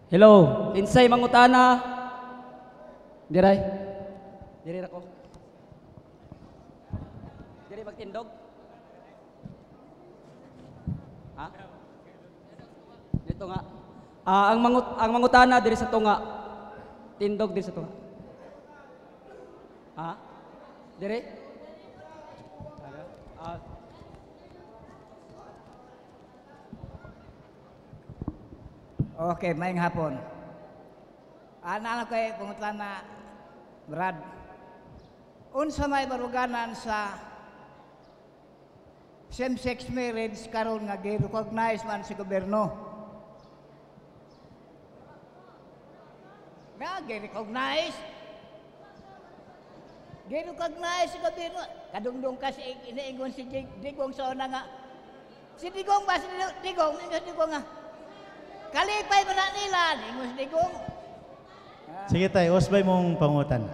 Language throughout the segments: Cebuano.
Hello, kinsay mangutana? Diray. Diri ra ko. Diri magtindog. Ha? Dito nga. Ah, ang mangutana diri sa tunga. Tindog diri sa tunga. Ha? Diri? Ah. Okay, maayong hapon. Ana na kay pangutana, Brad. Unsa may baruganan sa same-sex marriage karon nga gi-recognize man sa gobyerno? Nga gi-recognize. Gi-recognize sa gobyerno. Kadungdong kasi iniingon si Digong sa una nga. Si Digong ba? Si Digong? Ingon si Digong nga. Kalipay man na nila. Ingon si Digong. Sige tay, usbay mong pangutan.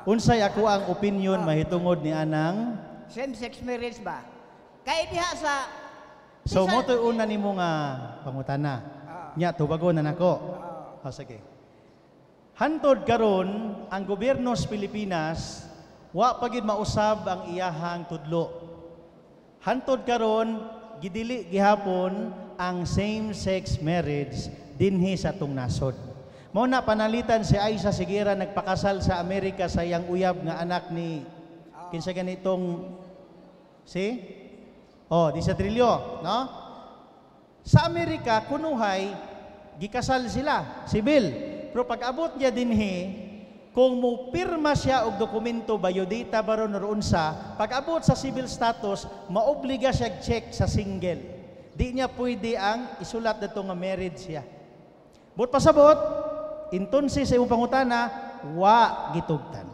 Unsay ako ang opinion mahitungod ni anang same-sex marriage ba? Kay diha sa So mo to'y una nimo nga pangutana. Nya tubagon na nako. Oh, sige. Hantod karon ang gobyerno sa Pilipinas wa pa gid mausab ang iyahang tudlo. Hantod karon gidili gihapon ang same-sex marriage dinhi sa atong nasod. Mao na panalitan si Aiza Seguerra nagpakasal sa Amerika sa iyang uyab nga anak ni kinsa ganitong si oh, di sa Trillo, no? Sa Amerika kunuhay gikasal sila, sibil. Pero pag-abot niya dinhi, kung mupirma siya og dokumento biodata baron or unsa, pag-abot sa civil status, maobliga siya check sa single. Di niya pwede ang isulat dito nga marriage siya. But pasabot, intonsi sa imong pangutana, wa gitugtan.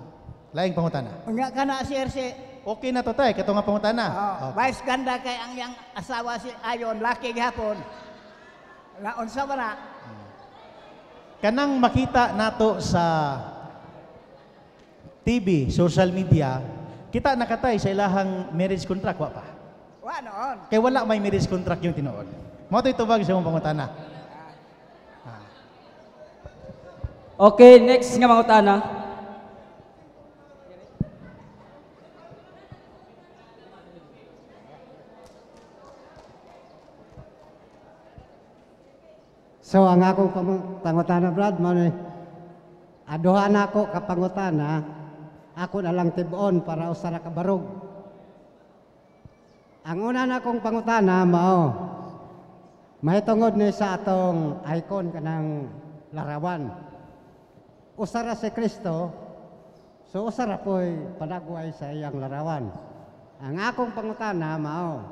Laing pangutana. Nga kana sir si Okay na to tay, kato nga pangutana. Oh, Okay. Vice ganda kay ang iyang asawa si Ayon, laki gihapon. Na unsa ba na? Kanang makita nato sa TV, social media, kita nakatay sa ilahang marriage contract, wa pa? Wa noon. Kay wala may marriage contract yung tinuod. Mao to'y tubag sa imong pangutana. Okay, next nga mangutana. So ang akong pangutana, Brad, mao ni aduha na ako ka pangutana, ako na lang tib-on para usa ra ka barog. Ang una na akong pangutana mao mahitungod ni sa atong icon kanang larawan. Usa ra si Kristo, so usa ra po'y panagway sa iyang larawan. Ang akong pangutana mao,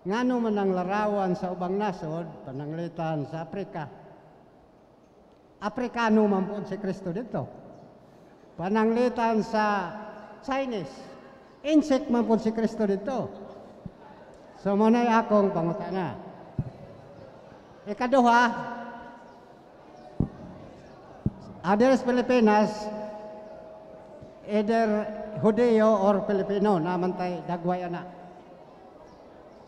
ngano man ang larawan sa ubang nasod pananglitan sa Afrika? Afrikano man po si Kristo dito. Pananglitan sa Chinese, insect man po si Kristo dito. So mo na'y akong pangutana. Ikaduha, Aders Pilipinas, either Judeo or Filipino, namantay dagway ana.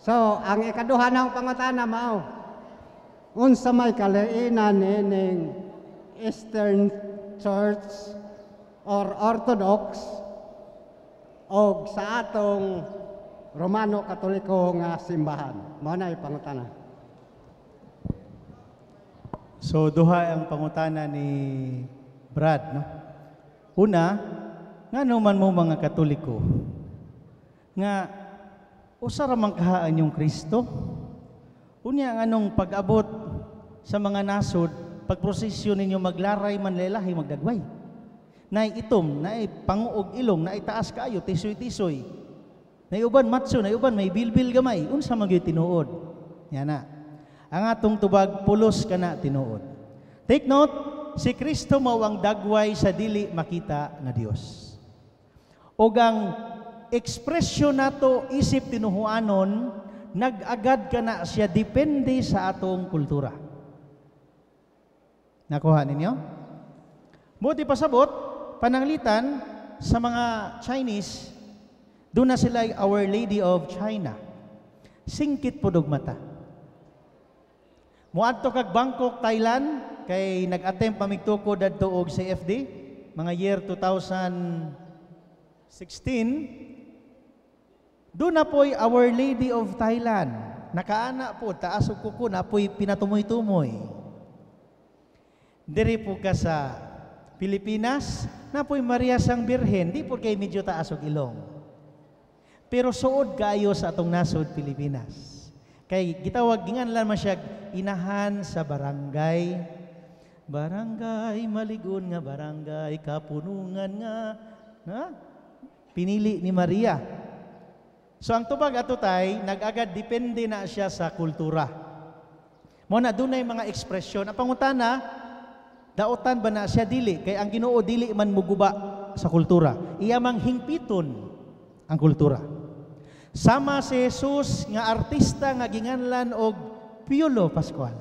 So, ang ikaduha ng pangutana mao, unsa may kalainan nining Eastern Church or Orthodox og sa atong Romano Katoliko nga simbahan? Mao na pangutana. So duha ang pangutana ni Brad, no? Una, ngano man mo mga Katoliko nga usa ra man kahaan yung Kristo? Unya ang anong pag-abot sa mga nasod, pagprosesyon ninyo maglaray man lelahi magdagway. Naay itom, naay panguog ilong, naay taas kaayo, tisoy-tisoy. Naay uban matso, naay uban may bilbil gamay. Unsa man gyud tinuod? Yan na. Ang atong tubag pulos kana tinuod. Take note, si Kristo mao ang dagway sa dili makita nga Dios. Og ang ekspresyon nato isip tinuhuanon, nag-agad kana siya depende sa atong kultura. Nakuha ninyo? Buti pasabot, pananglitan sa mga Chinese, doon na sila Our Lady of China. Singkit po mata. Muadto kag Bangkok, Thailand, kay nag-attempt pa mig tukod adto og CFD mga year 2016. Doon na po'y Our Lady of Thailand. Nakaana po, taas og kuko, na po'y pinatumoy-tumoy. Diri po ka sa Pilipinas, na po'y Maria sang Birhen, di po kay medyo taas og ilong. Pero suod kaayo sa atong nasod Pilipinas. Kay gitawag ginganlan man siya inahan sa barangay. Barangay Maligon nga barangay kapunungan nga, ha? Pinili ni Maria. So ang tubag ato tay, nag-agad depende na siya sa kultura. Mo na dunay mga ekspresyon. Ang pangutana, daotan ba na siya dili? Kay ang Ginoo dili man muguba sa kultura. Iya mang hingpiton ang kultura. Sama si Jesus nga artista nga ginganlan og Piolo Pascual.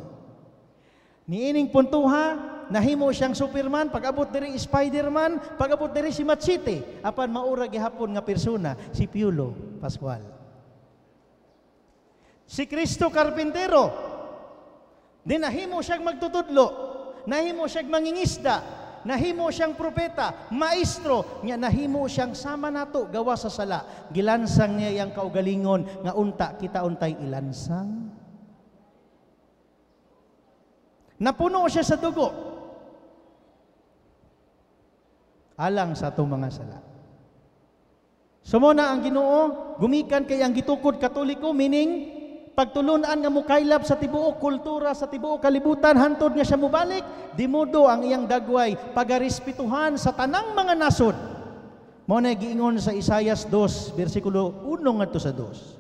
Niining puntuha, nahimo siyang Superman, pag-abot diri Spiderman, pag-abot diri si Machete, apan maura gihapon nga persona si Piolo Pascual. Si Cristo Carpintero, di nahimo siyang magtutudlo, nahimo siyang mangingisda, nahimo siyang propeta, maestro, nya nahimo siyang sama nato gawa sa sala. Gilansang niya iyang kaugalingon nga unta kita untay ilansang. Napuno siya sa dugo alang sa atong mga sala. Sumuna ang Ginoo, gumikan kay ang gitukod Katoliko, meaning pagtulunan nga mukaylap sa tibuok kultura, sa tibuok kalibutan, hantod nga siya mubalik, dimudo ang iyang dagway, pagarespetuhan sa tanang mga nasod. Mao na giingon sa Isayas 2, bersikulo 1 ngadto sa 2.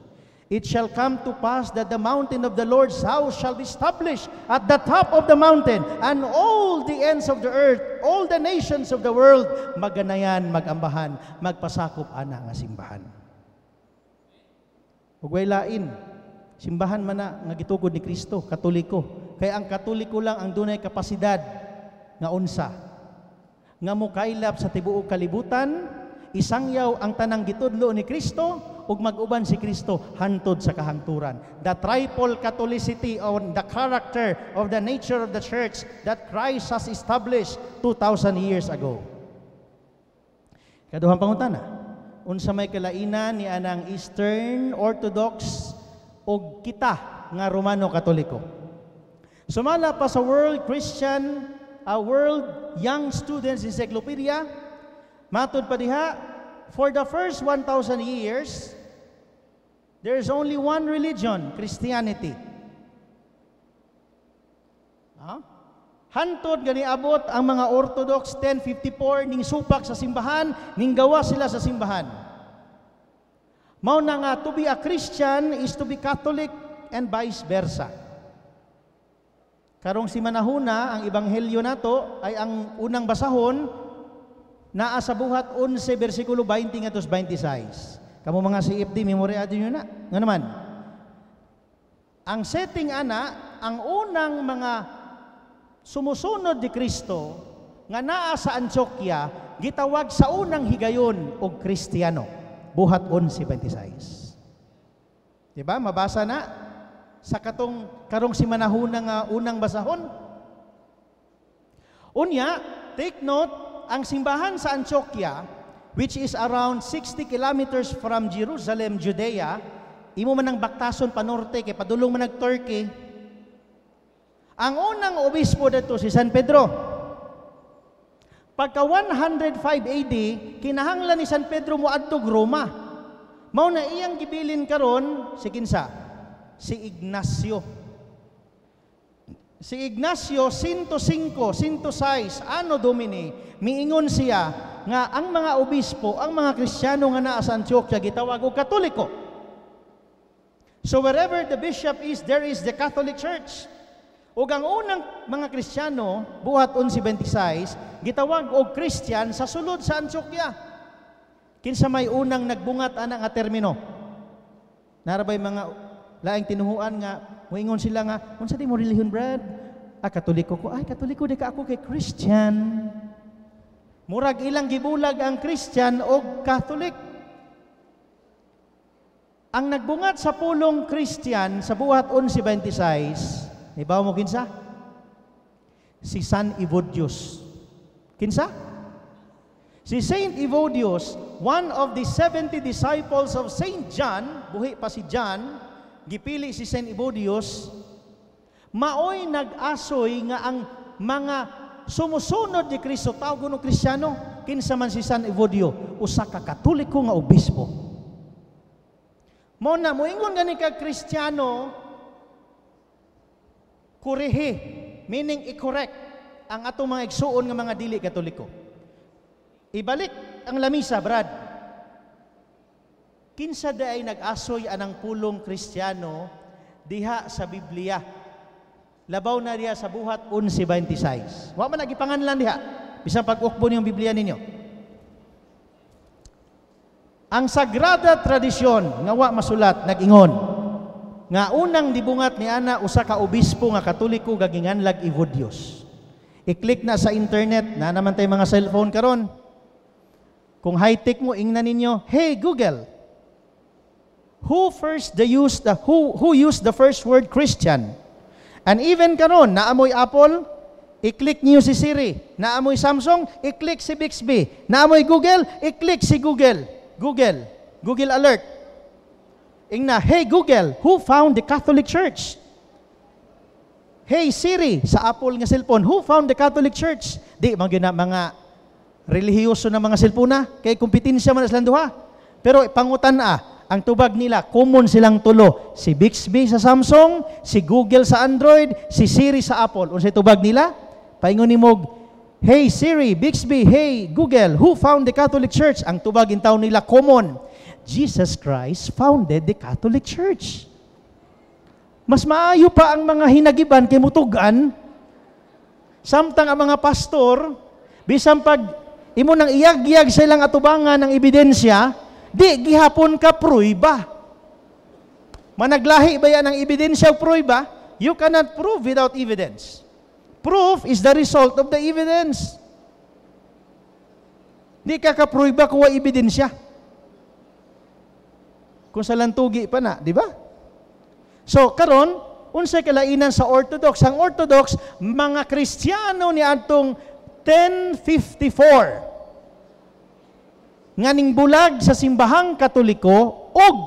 It shall come to pass that the mountain of the Lord's house shall be established at the top of the mountain, and all the ends of the earth, all the nations of the world, maganayan, magambahan, magpasakop ana nga simbahan. Ug way lain, simbahan man na nga gitugod ni Kristo, Katoliko. Kay ang Katoliko lang ang dunay kapasidad nga unsa, nga mokaylap sa tibuok kalibutan, isangyaw ang tanang gitudlo ni Kristo, ug mag-uban si Kristo hantod sa kahangturan. The triple Catholicity on the character of the nature of the church that Christ has established 2,000 years ago. Kaduhang pangutana, unsa may kalainan ni anang Eastern Orthodox og kita nga Romano Katoliko? Sumala pa sa World Christian, World Young Students Encyclopedia, matud pa diha, for the first 1,000 years, there is only one religion, Christianity. Ha? Hantod gani abot ang mga Orthodox 1054 ning supak sa simbahan, ning gawa sila sa simbahan. Mao na nga to be a Christian is to be Catholic and vice versa. Karong si manahuna ang ebanghelyo nato ay ang unang basahon naa sa Buhat 11 bersikulo 20 ngadto 26. Kamo mga CFD, memory nyo na. Nga naman, ang setting ana, ang unang mga sumusunod ni Kristo nga naa sa Antioquia, gitawag sa unang higayon og Kristiyano. Buhat 11:26. Diba? Mabasa na sa katong karong si manahuna nga unang basahon. Unya, take note, ang simbahan sa Antioquia, which is around 60 kilometers from Jerusalem, Judea, imo man ang baktason pa norte, kay padulong man ang Turkey. Ang unang obispo dito si San Pedro. Pagka 105 AD, kinahanglan ni San Pedro moadtog Roma. Mao na iyang gibilin karon si kinsa? Si Ignacio. Si Ignacio 105, 106 Anno Domini, miingon siya nga ang mga obispo, ang mga Kristiyano nga naa sa Antioquia gitawag og Katoliko. So wherever the bishop is, there is the Catholic Church. Ug ang unang mga Kristiyano, buhat 11:26, gitawag og Christian sa sulod sa Antioquia. Kinsa may unang nagbungat ana nga termino? Narabay mga laing tinuhuan nga moingon sila nga, unsa di mo relihiyon, Brad? Ah, Katoliko ko. Ay, Katoliko di ka ako kay Christian. Murag ilang gibulag ang Christian og Catholic. Ang nagbungat sa pulong Christian sa buhat 11:26 Ibaw mo kinsa? Si San Evodius. Kinsa? Si Saint Evodius, one of the 70 disciples of Saint John, buhi pa si John, gipili si Saint Evodius, maoy nag-asoy nga ang mga sumusunod ni Kristo tawag og Kristiyano. Kinsa man si San Evodio? Usa ka Katoliko nga obispo. Mo na moingon gani ka Kristiyano, kurehi, meaning i-correct ang atong mga igsuon nga mga dili Katoliko. Ibalik ang lamisa, Brad. Kinsa ay nag-asoy anang pulong Kristiyano diha sa Biblia? Labaw na diha sa Buhat 11:26. Wa man nagipanganlan diha. Bisan pag-ukbo niyong Biblia ninyo. Ang sagrada tradisyon nga wa masulat nag-ingon nga unang dibungat ni ana usa ka obispo nga Katoliko gaginganlag Evodius. I-click na sa internet, na naman tay mga cellphone karon. Kung high-tech mo, ingnan ninyo, "Hey Google, who first the used the who used the first word Christian?" And even karon, naamoy Apple, i-click niyo si Siri. Naamoy Samsung, i-click si Bixby. Naamoy Google, i-click si Google. Google, Google Alert. Ingna, "Hey Google, who found the Catholic Church?" "Hey Siri," sa Apple nga cellphone, "who found the Catholic Church?" Di man gyud na mga relihiyoso na mga cellphone na, kay kompetensya man na silang duha. Pero pangutan na, ang tubag nila, common silang tulo. Si Bixby sa Samsung, si Google sa Android, si Siri sa Apple. Unsay tubag nila? Paingon nimog, "Hey Siri, Bixby, hey Google, who found the Catholic Church?" Ang tubag intaw nila common. Jesus Christ founded the Catholic Church. Mas maayo pa ang mga hinagiban kay mutugan. Samtang ang mga pastor, bisan pag imo nang iyag-iyag sa ilang atubangan ng ebidensya, di gihapon ka pruiba. Managlahi ba yan ang ebidensya o pruiba? You cannot prove without evidence. Proof is the result of the evidence. Di ka kapruiba kung wa ebidensya. Kung sa lantugi pa na, di ba? So, karon, unsay kalainan sa Orthodox? Ang Orthodox, mga Kristiyano ni adtong 1054 nga ning bulag sa simbahang Katoliko og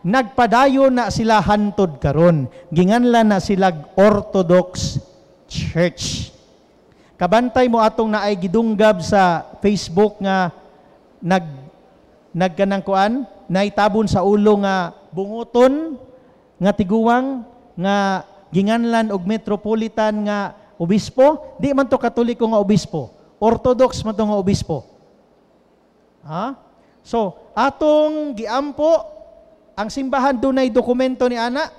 nagpadayon na sila hantod karon. Ginganlan na sila Orthodox Church. Kabantay mo atong naay gidunggab sa Facebook nga nagkanang kuan, naitabon sa ulo nga bunguton nga tiguwang nga ginganlan og metropolitan nga obispo, di man to Katoliko nga obispo, Orthodox man to nga obispo. Ha? So, atong giampo ang simbahan, dunay dokumento ni ana,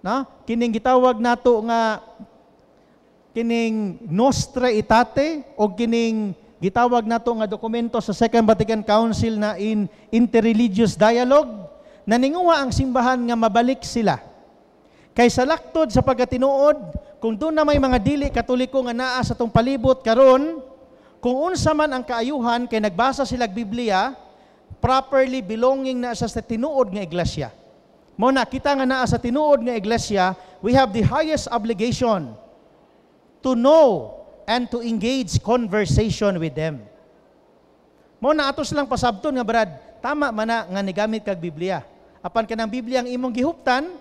na kining gitawag nato nga kining Nostra Aetate o kining gitawag nato nga dokumento sa Second Vatican Council na in interreligious dialogue. Naninguha ang simbahan nga mabalik sila. Kay sa laktod sa pagkatinuod, kung doon na may mga dili Katoliko nga naa sa tong palibot karon, kung unsa man ang kaayuhan kay nagbasa sila Biblia, properly belonging na sa tinuod nga iglesia. Mo na kita nga naa sa tinuod nga iglesia, we have the highest obligation to know and to engage conversation with them. Mo na atos lang pasabton nga, "Brad, tama man na nga nigamit kag Biblia. Apan kanang Biblia ang imong gihuptan,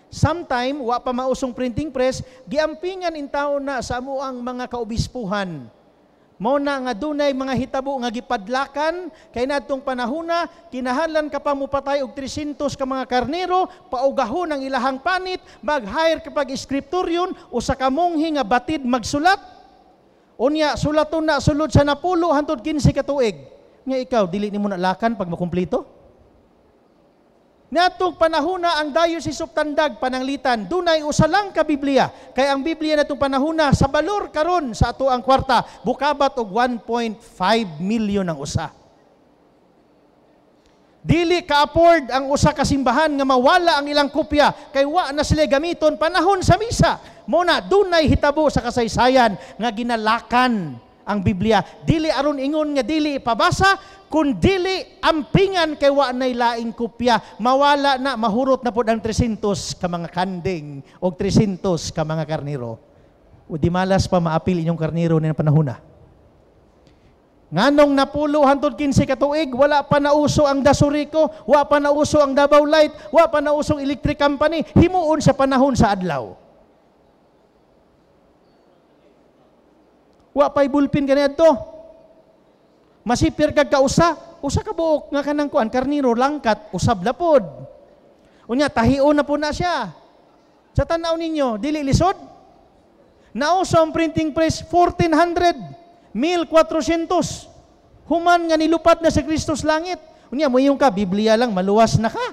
sometime wa pa mausong printing press, giampingan intaon na sa amuang mga kaobispuhan. Mao na nga dunay mga hitabo nga gipadlakan kay nadtong panahona kinahanglan ka pa mopatay og 300 ka mga karnero, paugahon ang ilahang panit, mag-hire ka pag scriptorium, usa ka monghe nga batid magsulat. Unya sulaton na sulod sa 10 hantod 15 ka tuig. Nga ikaw dili nimo na lakan pag makumpleto." Natong panahona ang Diocese of Tandag pananglitan dunay usa lang ka Biblia, kay ang Biblia natong panahona sa balor karon sa ato ang kwarta bukabat og 1.5 million ang usa. Dili ka-afford ang usa ka simbahan nga mawala ang ilang kopya kay wa na sila gamiton panahon sa misa. Mo na dunay hitabo sa kasaysayan nga ginalakan. ang Biblia. Dili aron ingon nga dili ipabasa, kun dili ampingan kay wa nay laing kopya, mawala na, mahurot na pod ang 300 ka mga kanding o 300 ka mga karniro. O di malas pa maapil inyong karniro ni panahona. Nganong napulo hantod 15 ka tuig, wala pa nauso ang Dasurico, wa pa nauso ang Davao Light, wa pa nauso ang electric company, himuon sa panahon sa adlaw. Wa pa'y bulpin kaniadto. Masipir kag kausa, usa ka buok nga kanang kuan karniro langkat usab na pod. Unya tahion na po na siya. Sa tan-aw ninyo, dili lisod. Nauso ang printing press 1400, 1400. Human nga nilupat na si Kristo sa langit. Unya moingon ka Biblia lang maluwas na ka.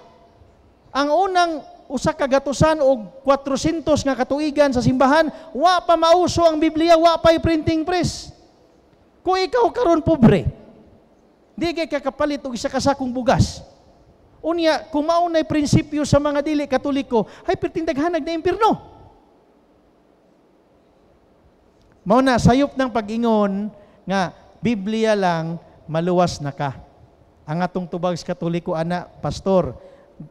Ang unang usa ka gatusan og 400 nga katuigan sa simbahan, wa pa mauso ang Biblia, wa pa'y printing press. Kung ikaw karon pobre, di kay kakapalit og isa ka sakong bugas. Unya, kung mao na'y prinsipyo sa mga dili Katoliko, ay perting daghanag na impierno. Mao na sayop ng pag-ingon nga Biblia lang maluwas na ka. Ang atong tubag sa Katoliko ana, pastor,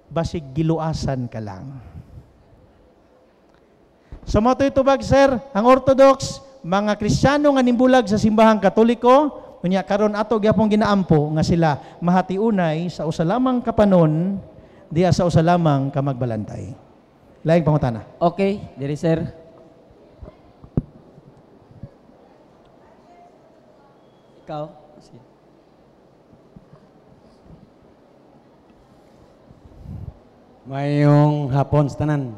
basig giluasan ka lang. So mo to'y tubag, sir, ang Orthodox, mga Kristiyano nga nimbulag sa simbahang Katoliko, unya karon ato gyapon ginaampo nga sila mahatiunay sa usa lamang kapanon diya sa usa lamang ka magbalantay. Laing pangutana. Okay, diri sir. Ikaw. Sige. Mayong hapon sa tanan.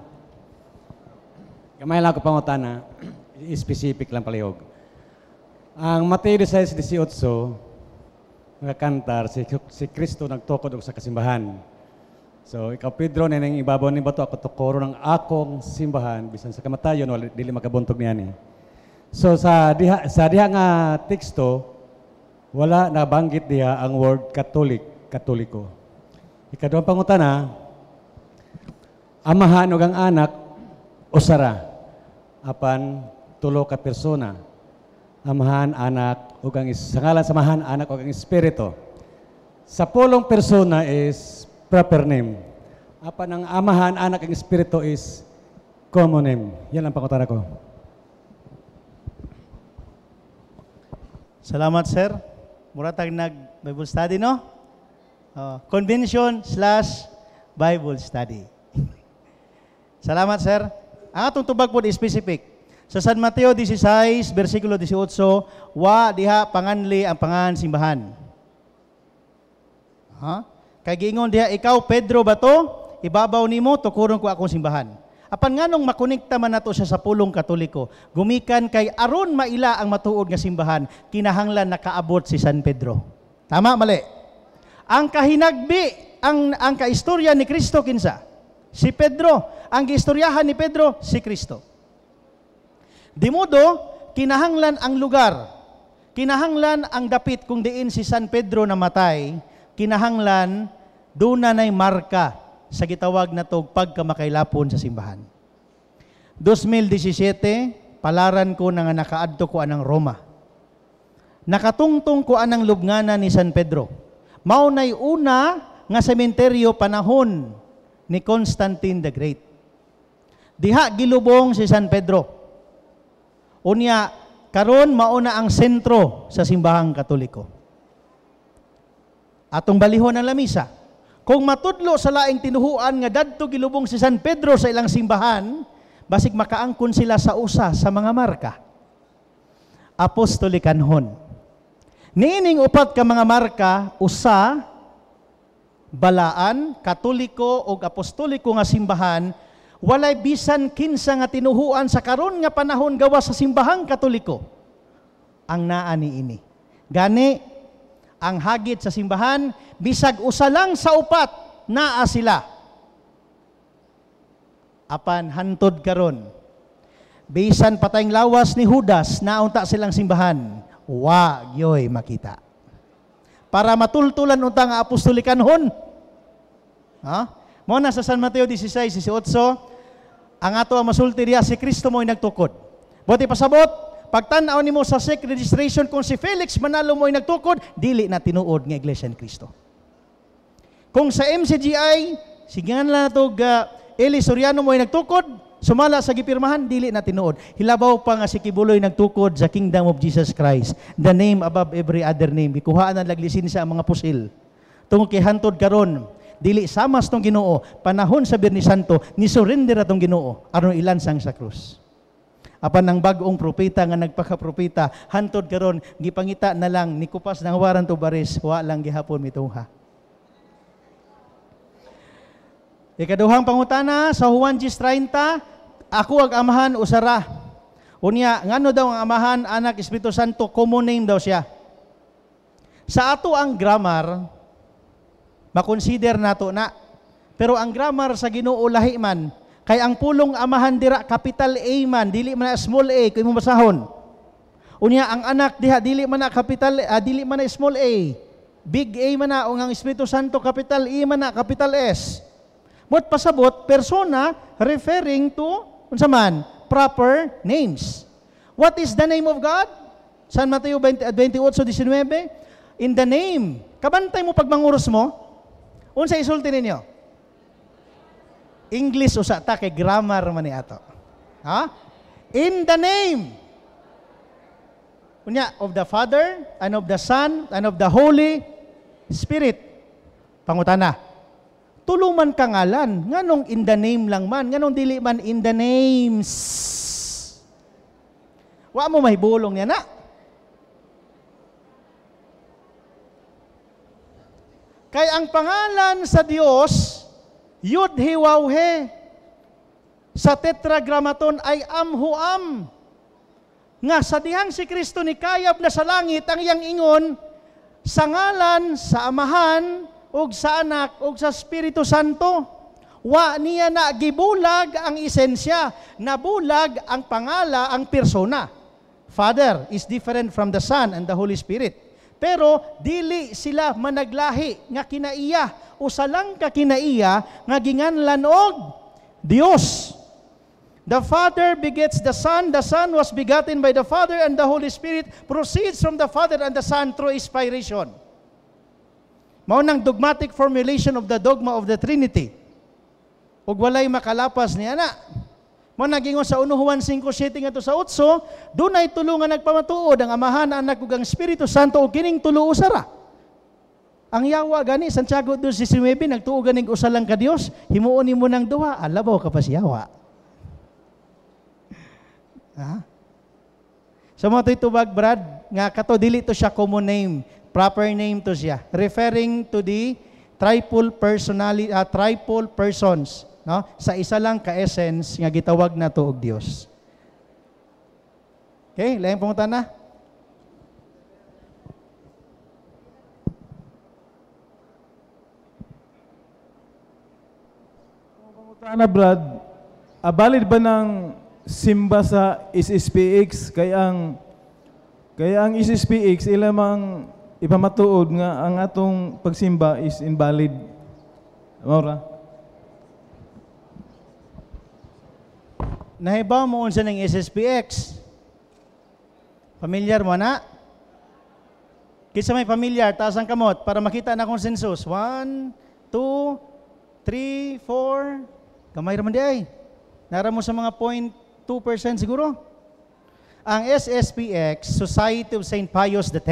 Gamay lang ako pangutana, specific lang palihog. Ang Mateo 16:18, mga kantar, si Kristo nagtukod og sa kasimbahan. So, ikaw Pedro, neneng ibabaw ni bato, ako tukoro ng akong simbahan, bisan sa kamatayon, wala, dili makabuntog niya ni. So, sa diha nga teksto, wala nabanggit diha ang word Catholic, Katoliko. Ikaduhang pangutana, amahan ug ang anak usara apan tulo ka persona. Amahan, anak ug ang sa ngalan sa Amahan, anak ug ang Espiritu. Sa pulong persona is proper name. Apan ang Amahan, anak ang Espiritu is common name. Yan ang pangutana ko. Salamat, sir. Mura tag nag Bible study, no? Convention / Bible study. Salamat, sir. Ang atong tubag po specific. Sa San Mateo 16, versikulo 18, wa diha panganli ang pangan simbahan. Ha? Kay giingon diha, ikaw Pedro bato, ibabaw nimo tukuron ko akong simbahan. Apan nganong makonekta man nato siya sa pulong Katoliko, gumikan kay aron maila ang matuod nga simbahan, kinahanglan nakaabot si San Pedro. Tama, mali? Ang kahinagbi, ang kaistorya ni Kristo kinsa? Si Pedro. Ang giistoryahan ni Pedro, si Kristo. Di modo, kinahanglan ang lugar, kinahanglan ang dapit kung diin si San Pedro namatay, kinahanglan doon na na'y marka sa gitawag na tog pagkamakailapon sa simbahan. 2017, palaran ko na nga nakaadto ko anang Roma. Nakatungtong ko anang lubngana ni San Pedro. Mao na'y una nga sementeryo panahon ni Constantine the Great. Diha gilubong si San Pedro. Unya karon mao na ang sentro sa simbahang Katoliko. Atong balihon ang lamisa. Kung matudlo sa laing tinuhuan nga dadto gilubong si San Pedro sa ilang simbahan, basig makaangkon sila sa usa sa mga marka. Apostolikanhon. Niining upat ka mga marka, usa, balaan, Katoliko og apostoliko nga simbahan, walay bisan kinsa nga tinuhuan sa karon nga panahon gawas sa simbahang Katoliko ang naa niini. Gani ang hagit sa simbahan, bisag usa lang sa upat naa sila. Apan hantod karon, bisan patayng lawas ni Judas naunta silang simbahan, wa gyoy makita. Para matultulan unta nga apostolikanhon. Ha? Mo na sa San Mateo 16:18, ang ato ang masulti diha, si Kristo mo'y nagtukod. Buti pasabot, Pagtan-aw nimo sa SEC registration kung si Felix Manalo mo'y nagtukod, dili na tinuod nga Iglesia ni Cristo. Kung sa MCGI, sige nga na to Eli Soriano mo'y nagtukod, sumala sa gipirmahan, dili na tinuod. Hilabaw pa nga si Kibuloy nagtukod sa Kingdom of Jesus Christ, the name above every other name. Gikuhaan na laglisensya ang mga pusil. Tungod kay hantod karon, dili samas tong Ginoo, panahon sa Biyernes Santo, ni surrender atong Ginoo aron ilansang sa krus. Apan ang bag-ong propeta nga nagpakapropeta, hantod karon gipangita na lang ni kupas ng warrant of arrest, wa lang gihapon mitungha. Ikaduhang pangutana sa Juan 10:30, ako ag amahan usara. Unya ngano daw ang amahan, anak, Espiritu Santo, common name daw siya. Sa ato ang grammar, makonsider nato na. Pero ang grammar sa Ginoo lahi man, kay ang pulong amahan dira capital A man, dili man na small a kung imong basahon. Unya ang anak diha dili man na capital dili man na small a, big A man na, o ang Espiritu Santo capital E man na, capital S. Mot pasabot persona referring to unsa man proper names. What is the name of God? San Mateo 28:19. In the name. Kabantay mo pagmanguros mo. Unsa isulti ninyo? English usa ta kay grammar man ni ato. Ha? In the name. Unya of the Father and of the Son and of the Holy Spirit. Pangutana. Tuluman ka ngalan, nganong in the name lang man, nganong dili man in the names. Wa mo mahibulong niya na. Kay ang pangalan sa Dios, Yud He Waw He, sa tetragrammaton ay Amhuam. Nga sa dihang si Kristo ni kayab na sa langit ang iyang ingon sa ngalan sa Amahan ug sa Anak ug sa Espiritu Santo. Wa niya na gibulag ang esensya, nabulag ang pangala, ang persona. Father is different from the Son and the Holy Spirit. Pero dili sila managlahi nga kinaiya, usa lang ka kinaiya nga ginganlan og Dios. The Father begets the Son, the Son was begotten by the Father, and the Holy Spirit proceeds from the Father and the Son through inspiration. Mao nang dogmatic formulation of the dogma of the Trinity. Ug walay makalapas niya na. Mao nagingon sa 1 Juan 5:7 ngadto sa 8, dunay tulo nga nagpamatuod, ang Amahan, Anak ug ang Espiritu Santo, ug kining tulo usara. Ang yawa gani Santiago 2:19 nagtuo ganing usa lang ka Dios, himuon nimo nang duha, alabaw ka pa si yawa. Ha? Sa mga tubag Brad, nga kato dili to siya common name, proper name to siya, referring to the triple personality, triple persons, no? Sa isa lang ka essence nga gitawag nato og Dios. Okay, laing pangutana. Pangutana Brad, valid ba ng simba sa SSPX kay ang SSPX ilamang ipamatuod nga ang atong pagsimba is invalid. Maura. Nahibaw mo unsa ning SSPX? Familiar mo na? Kinsa may familiar, taas ang kamot para makita na konsensus. 1, 2, 3, 4. Gamay ra man di ay. Nara mo sa mga 0.2% siguro. Ang SSPX, Society of St. Pius X.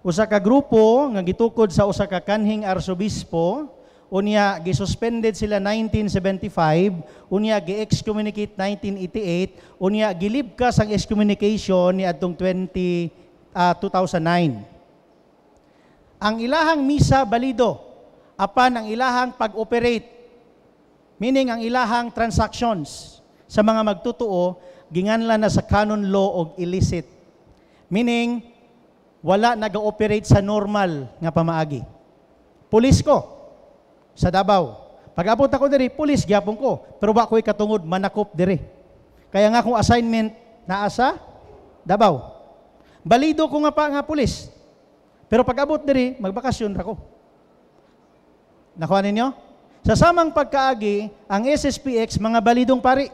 Usa ka grupo nga gitukod sa usa ka kanhing arsobispo, unya gisuspended sila 1975, unya gi-excommunicate 1988, unya gilibkas ang excommunication niadtong 2009. Ang ilahang misa balido, apan ang ilahang pag-operate, meaning ang ilahang transactions sa mga magtutuo, ginganlan na sa canon law og illicit. Meaning, wala nag-ooperate sa normal nga pamaagi. Pulis ko sa Davao. Pag-abot ako diri, pulis gyapon ko. Pero wa ko'y katungod manakop diri. Kaya nga akong assignment naa sa Davao. Balido ko nga pa nga pulis. Pero pag-abot diri, magbakasyon ra ko. Nakuha ninyo? Sa samang pagkaagi, ang SSPX, mga balidong pari.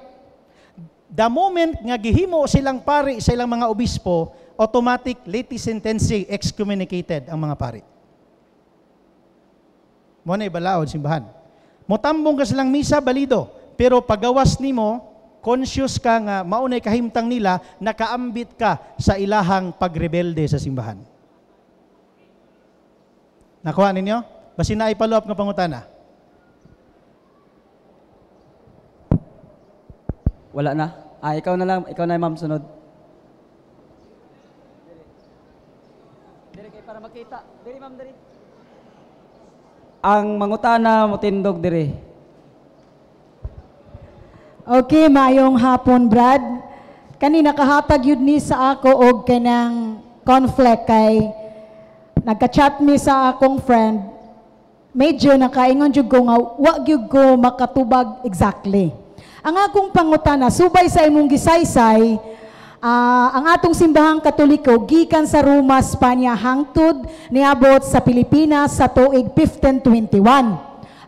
The moment nga gihimo silang pari sa ilang mga obispo, automatic latae sententiae, excommunicated ang mga pari. Mo na ibalaod simbahan. Motambong ka silang misa, balido. Pero pagawas nimo, conscious ka nga maunay kahimtang nila, nakaambit ka sa ilahang pagrebelde sa simbahan. Nakuha ninyo? Basin na i-follow up nga pangutana. Wala na. Ah, ikaw na lang, ikaw na ma'am sunod. Diri kay para makita. Diri ma'am diri. Ang mangutana motindog diri. Okay, maayong hapon, Brad. Kani nakahatag yun ni sa ako og kanang conflict kay nagka-chat mi sa akong friend. Medyo nakaingon jud ko nga wa gyud ko makatubag exactly. Ang akong pangutana subay sa imong gisaysay, ang atong simbahang Katoliko gikan sa Roma, Spanya hangtod niabot sa Pilipinas sa tuig 1521.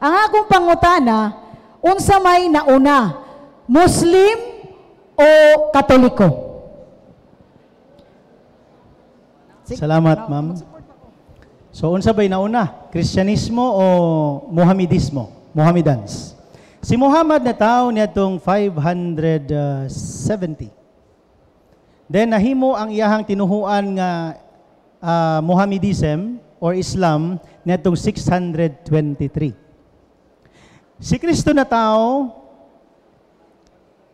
Ang akong pangutana, unsa may nauna, Muslim o Katoliko? Salamat, ma'am. So, unsa ba'y nauna? Kristyanismo o Mohamedismo? Mohammedans. Si Muhammad na tao niadtong 570. Then nahimo ang iyahang tinuhuan nga Mohammedism or Islam niadtong 623. Si Kristo na tao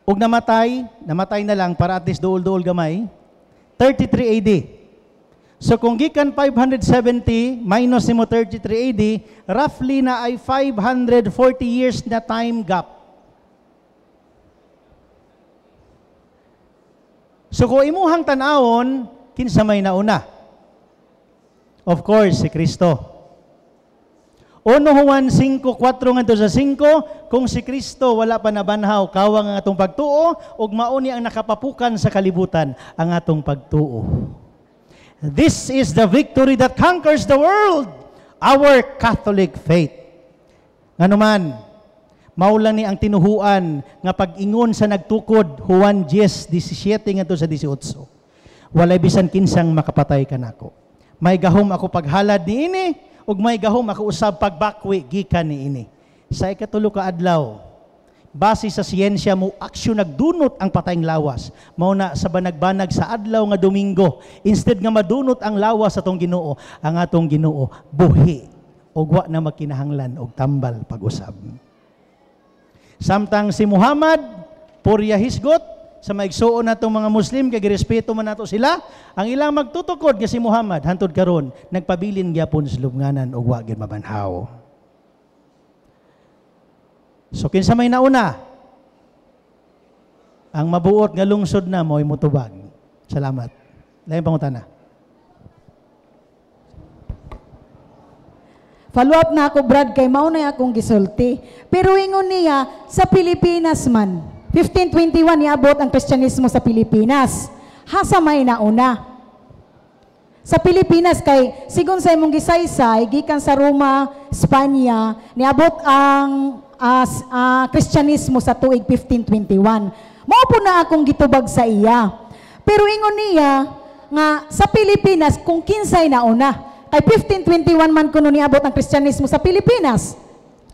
ug namatay, namatay na lang para at least duol-duol gamay, 33 AD. So kung gikan 570 minus nimo 33 AD, roughly na ay 540 years na time gap. So kung imuhang tan-awon, kinsa may nauna? Of course, si Kristo. 1 Juan 5:4 ngadto sa 5, kung si Kristo wala pa nabanhaw, kawang ang atong pagtuo, ug mao ni ang nakapapukan sa kalibutan ang atong pagtuo. This is the victory that conquers the world, our Catholic faith. Nganuman, mao lang ni ang tinuhuan nga pag-ingon sa nagtukod, Juan 10:17 ngadto sa 18. Walay bisan kinsang makapatay kanako. May gahom ako paghalad niini, ug may gahom ako usab pagbakwi gikan niini. Sa ikatulo ka adlaw, base sa siyensya mo, aksyon nagdunot ang patayng lawas. Mao na sa banag-banag sa adlaw nga Domingo, instead nga madunot ang lawas sa atong Ginoo, ang atong Ginoo buhi ug wa na makinahanglan og tambal pag-usab. Samtang si Muhammad purya hisgot sa maigsuon natong mga Muslim kay girespeto man nato sila, ang ilang magtutukod nga si Muhammad hantod karon nagpabilin gyapon sa lubnganan ug wa gyud mabanhaw. So kinsa may nauna? Ang mabuot nga lungsod na mo'y mutubag. Salamat. Lain pangutana. Follow up na ako, Brad, kay mao na akong gisulti. Pero ingon niya, sa Pilipinas man, 1521 niabot ang Kristyanismo sa Pilipinas. Hasa may nauna? Sa Pilipinas, kay sigon sa imong gisaysay, gikan sa Roma, Spanya, niabot ang Kristyanismo sa tuig 1521. Mao po na akong gitubag sa iya. Pero ingon niya nga sa Pilipinas kung kinsay nauna. Kay 1521 man kuno niabot ang Kristyanismo sa Pilipinas.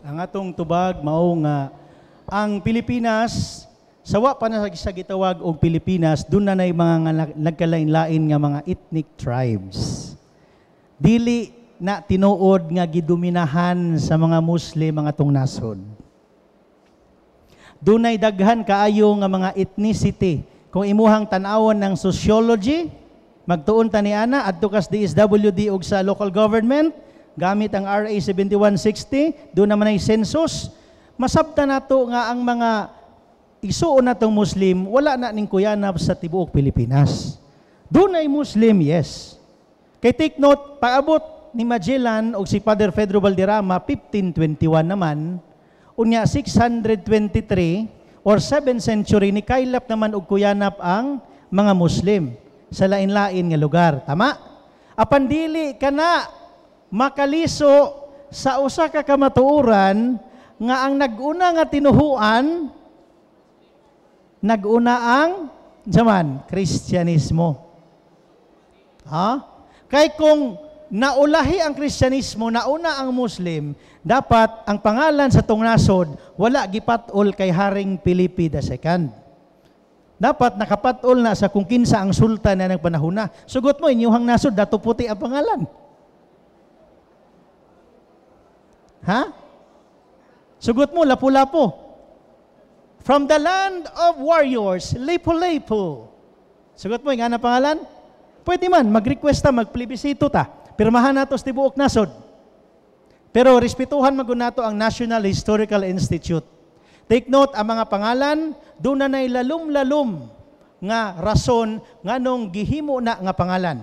Ang atong tubag mao nga ang Pilipinas sawa pa na sa gitawag og Pilipinas, dun na nay mga nagkalain-lain nga mga ethnic tribes. Dili na tinuod nga gidominahan sa mga Muslim ang atong nasod. Dunay daghan kaayo nga mga ethnicity. Kung imuhang tan-awon ng sociology, magtuon ta ni ana adto kas DSWD og sa local government gamit ang RA 7160, doon naman ay census. Masabta nato nga ang mga isuon natong Muslim wala na ning kuyanap sa tibuok Pilipinas. Dunay Muslim, yes. Kay take note, paabot ni Magellan og si Father Pedro Valderrama 1521 naman, unya 623 or 7th century ni kaylap naman og kuyanap ang mga Muslim sa lain-lain nga lugar. Tama? Apan dili ka na makaliso sa usa ka kamatuoran nga ang nag-una nga tinuhuan Naguna ang zaman Kristyanismo. Ha? Kay kung naulahi ang Kristyanismo, nauna ang Muslim, dapat ang pangalan sa tong nasod wala gipat-ol kay Haring Felipe II. Dapat nakapatol na sa kung kinsa ang sultan na ng panahon na. Sugot mo, inyuhang nasod, Dato Puti ang pangalan. Ha? Sugot mo, Lapu-Lapu. From the land of warriors, Lapu-Lapu. Sugot mo, nga na pangalan? Pwede man, mag-request ta, magplebisito ta. Pirmahan nato sa tibuok nasod. Pero respetuhan man nato ang National Historical Institute. Take note, ang mga pangalan, doon na na'y lalum-lalum nga rason nganong gihimo na nga pangalan.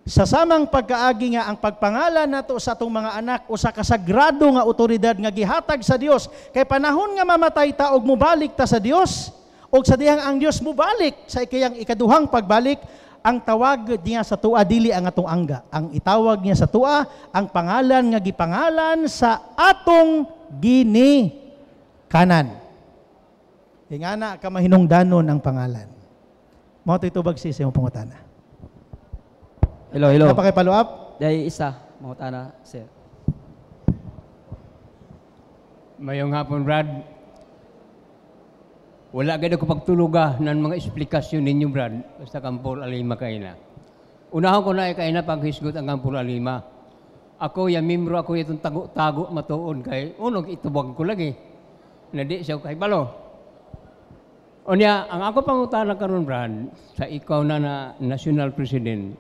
Sa samang pagkaagi nga ang pagpangalan nato sa atong mga anak usa ka sagrado nga otoridad nga gihatag sa Dios, kay panahon nga mamatay ta og mobalik ta sa Dios, og sa dihang ang Dios mobalik sa ikayang ikaduhang pagbalik, ang tawag niya sa tua dili ang atong angga. Ang itawag niya sa tua ang pangalan nga gipangalan sa atong ginikanan. Ingana ka mahinungdanon ang pangalan. Mao to'y tubag sa imong pangutana. Hello, hello. Napa kay follow up? Dahil isa, mangutana, sir. Mayong hapon, Brad. Wala gid ako pagtuluga ng mga esplikasyon ninyo, Brad. Basta Kampol Alima kay na. Unahon ko na kay na paghisgot ang Kampol Alima. Ako ya membro ako itong tago-tago matuon kay unog itubag ko lagi. Na di siya kay balo. Unya, ang ako pangutana karon, Brad, sa ikaw na na national president.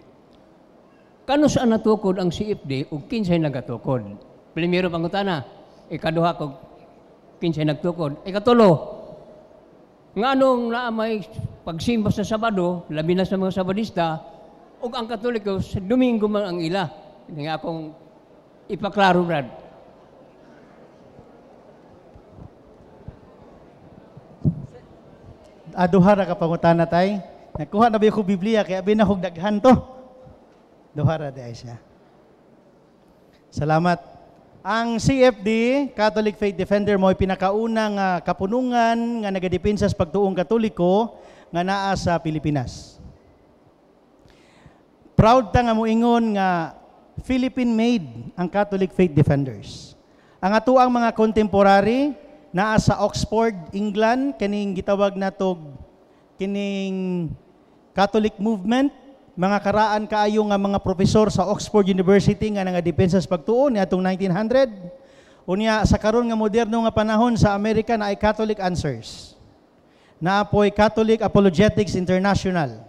Kano saan natukod ang CFD ug kinsay nagatukod? Primero pangutana, ikaduha kog kinsay nagtukod. Ikatulo, nganong naa may pagsimba sa Sabado, labi na sa mga Sabadista, ug ang Katoliko sa Domingo man ang ila. Hindi nga akong ipaklaro, Brad. Duha ra ka pangutana tay. Nakuha na ba ko Biblia kay abi na kog daghan to. Duha ra di ay siya. Salamat. Ang CFD, Catholic Faith Defender, mo'y pinakauna nga kapunungan nga nagadepensa sa pagtuong Katoliko nga naa sa Pilipinas. Proud ta nga moingon nga Philippine made ang Catholic Faith Defenders. Ang atoang mga contemporary naa sa Oxford, England, kining gitawag natog kining Catholic movement, mga karaan kaayo nga mga profesor sa Oxford University nga nangadepensa sa pagtuo niadtong 1900. Unya sa karon nga moderno nga panahon sa Amerika na ay Catholic Answers. Naapoy Catholic Apologetics International.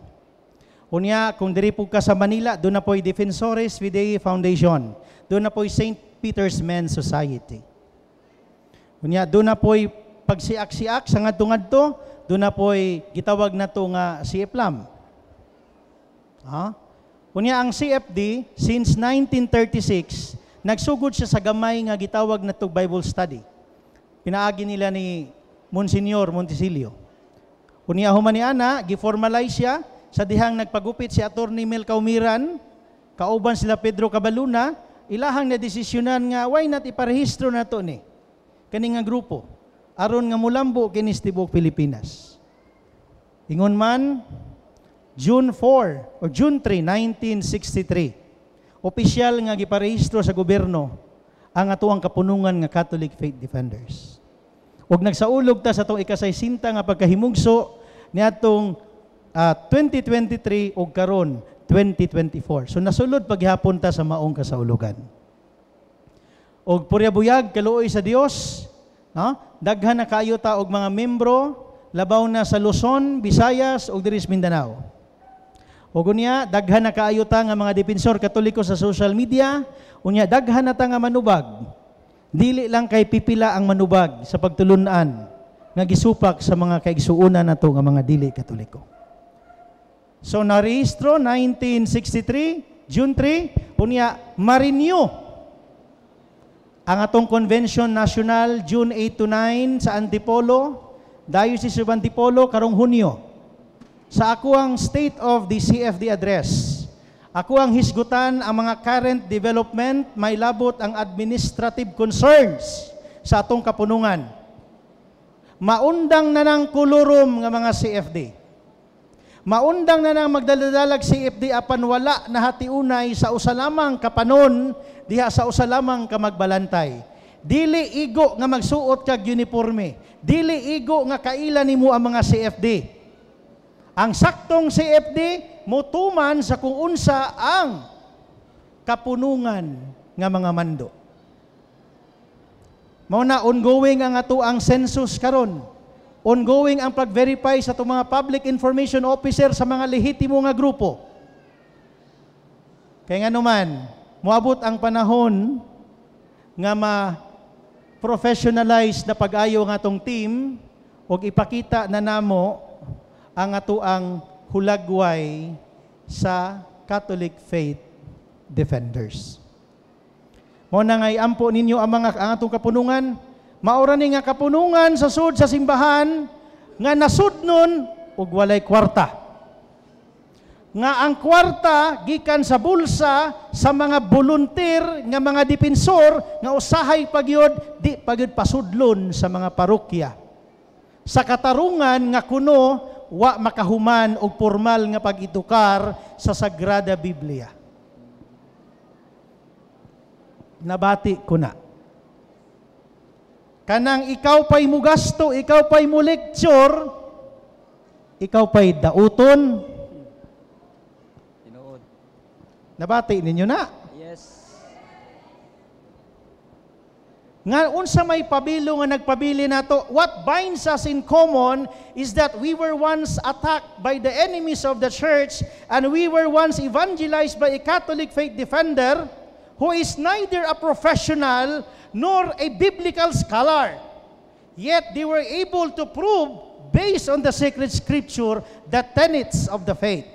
Unya kung diri po ka sa Manila, doon na po'y Defensores Fidei Foundation. Doon na po'y St. Peter's Men's Society. Unya doon na po'y pagsiak-siak sa ngadto-ngadto, doon na po'y gitawag na to nga CFLAM. Ha? Unya ang CFD since 1936 nagsugod siya sa gamay nga gitawag na to Bible study. Pinaagi nila ni Monsignor Montecillo. Unya human ni ana giformalize siya sa dihang nagpagupit si Attorney Mel Caumiran, kauban sila Pedro Cabaluna, ilahang nadesisyonan nga why not iparehistro na to ni kani nga grupo aron nga mulambo kini sa tibuok Pilipinas. Ingon man June 4 or June 3, 1963, opisyal nga giparehistro sa gobyerno ang atuang kapunungan nga Catholic Faith Defenders. Ug nagsaulog ta sa atong ikasaysinta nga pagkahimugso niadtong 2023 ug karon 2024. So nasulod paghapon ta sa maong kasaulugan. Og purya buyag kaluoy sa Dios, no? Daghan na kaayo ta og mga membro labaw na sa Luzon, Visayas ug diri sa Mindanao. Ug unya daghan na kaayo ta nga mga depensor Katoliko sa social media, unya daghan na ta nga manubag. Dili lang kay pipila ang manubag sa pagtulun-an nga gisupak sa mga kaigsuonan nato nga mga dili Katoliko. So narehistro 1963, June 3, unya ma-renew ang atong Convention National June 8 to 9 sa Antipolo, Diocese of Antipolo karong Hunyo. Sa ako ang State of the CFD address, ako ang hisgutan ang mga current development, may labot ang administrative concerns sa atong kapunungan. Maundang na ng kolorum nga mga CFD. Maundang na nang magdaladalag CFD apan wala nahatiunay sa usa lamang kapanon diha sa usa lamang ka magbalantay. Dili igo nga magsuot kag uniforme. Dili igo nga kaila nimo ang mga CFD. Ang saktong CFD motuman sa kung unsa ang kapunungan nga mga mando. Mao na ongoing ang ato ang census karon. Ongoing ang pag-verify sa itong mga public information officer sa mga lehitimo nga grupo. Kaya nga naman, moabot ang panahon nga ma-professionalize na pag-ayo nga atong team ug ipakita na namo ang atoang hulagway sa Catholic Faith Defenders. Mao na nga iampo ninyo ang mga ang atong kapunungan. Maura ni nga kapunungan sa sud sa simbahan nga nasudnon ug walay kwarta. Nga ang kwarta gikan sa bulsa sa mga volunteer nga mga depensor nga usahay pagyud di pagyud pasudlon sa mga parokya. Sa katarungan nga kuno wa makahuman og formal nga pag-edukar sa Sagrada Biblia. Nabati ko na. Kanang ikaw pa'y mugasto, ikaw pa'y mu lecture, ikaw pa'y dauton. Tinuod. Nabati ninyo na. Yes. Nga unsa may pabilo nga nagpabili nato, what binds us in common is that we were once attacked by the enemies of the church and we were once evangelized by a Catholic faith defender who is neither a professional nor a biblical scholar. Yet they were able to prove, based on the sacred scripture, the tenets of the faith.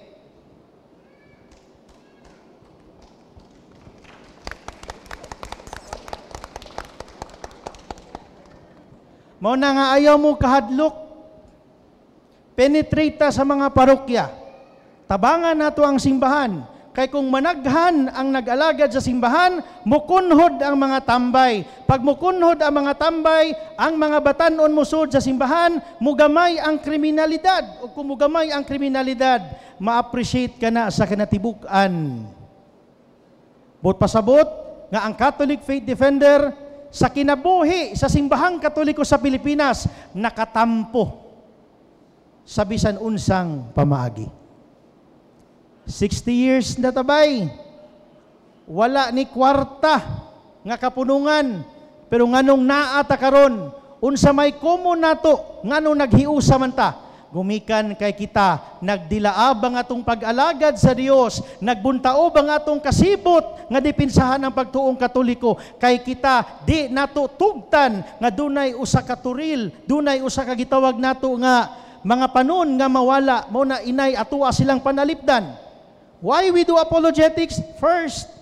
Mao na nga ayaw mo kahadlok, penetrate ta sa mga parokya. Tabangan nato ang simbahan. Kay kung managhan ang nag-alagad sa simbahan, mukunhod ang mga tambay. Pag mukunhod ang mga tambay, ang mga batan-on musud sa simbahan, mugamay ang kriminalidad. O kung mugamay ang kriminalidad, ma-appreciate ka na sa kinatibuk-an. But pasabot nga ang Catholic Faith Defender sa kinabuhi sa simbahang Katoliko sa Pilipinas, nakatampo sa bisan unsang pamaagi. 60 years na tabay, wala ni kwarta nga kapunungan, pero nganong naa ta karon, unsa may common nato, nganong naghiusa man ta, gumikan kay kita, nagdilaab ang atong pag-alagad sa Dios, nagbuntaob ang atong kasibot nga dipinsahan ang pagtuong Katoliko, kay kita di nato tugtan nga dunay usa ka turil, dunay usa ka gitawag nato nga mga panon nga mawala, mao na inay atua silang panalipdan. Why we do apologetics? First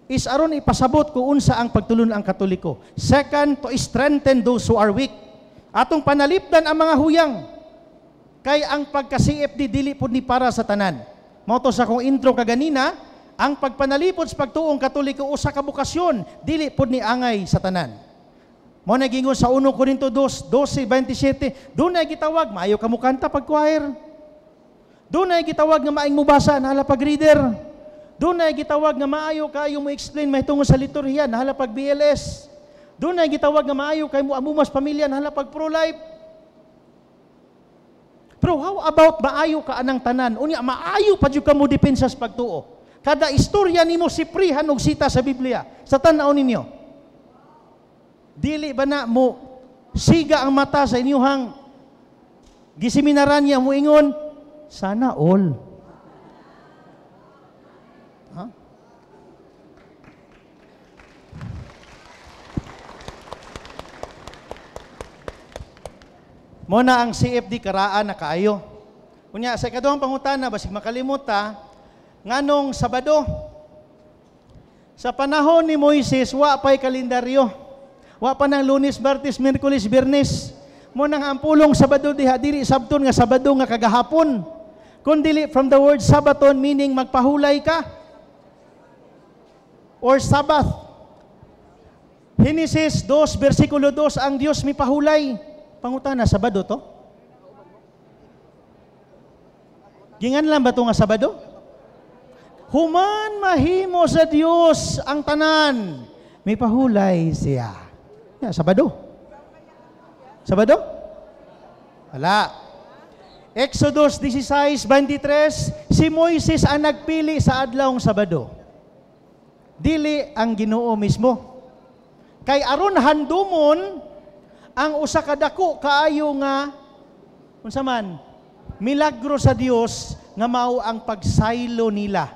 is aron ipasabot kung unsa ang pagtulon ang Katoliko. Second, to strengthen those who are weak. Atong panalipdan ang mga huyang. Kay ang pagka-CFD dili pud ni para sa tanan. Mao to sa akong intro kaganina, ang pagpanalipod sa pagtuong Katoliko usa ka bokasyon, dili pud ni angay sa tanan. Mao na gingon sa 1 Corinto 2, 12:27, dunay gitawag maayo ka mukanta pag choir. Dunay gitawag nga maayong mubasa nahala pag reader. Dunay gitawag nga maayo kaayo mo explain mahitungod sa liturhiya nahala pag BLS. Dunay gitawag nga maayo kay mo amumas pamilya nahala pag pro-life. Pero how about maayo ka anang tanan? Unya maayo pa jud ka mo depensa sa pagtuo. Kada istorya nimo siprihan og sita sa Biblia. Sa tan-aw ninyo. Dili ba na mo siga ang mata sa inyuhang giseminaran niya mo ingon sana all. Ha? Mo na ang CFD karaan na kaayo. Unya sa ikaduhang pangutana basig makalimot ta nganong Sabado. Sa panahon ni Moises wa pay kalendaryo. Wa pa nang Lunes, Martes, Miyerkules, Biyernes. Mo nang ang pulong Sabado diha dili sabton nga Sabado nga kagahapon. Kundili from the word sabaton meaning magpahulay ka or Sabbath. Henesis 2 versikulo 2, ang Dios mipahulay. Pangutana, Sabado to? Ginganlan ba to nga Sabado? Human mahimo sa Dios ang tanan, may pahulay siya. Ya, Sabado. Sabado? Wala. Exodus 16:23, si Moises ang nagpili sa adlawng Sabado. Dili ang Ginoo mismo. Kay aron handumon ang usa ka dako kaayo nga unsa man milagro sa Dios nga mao ang pagsaylo nila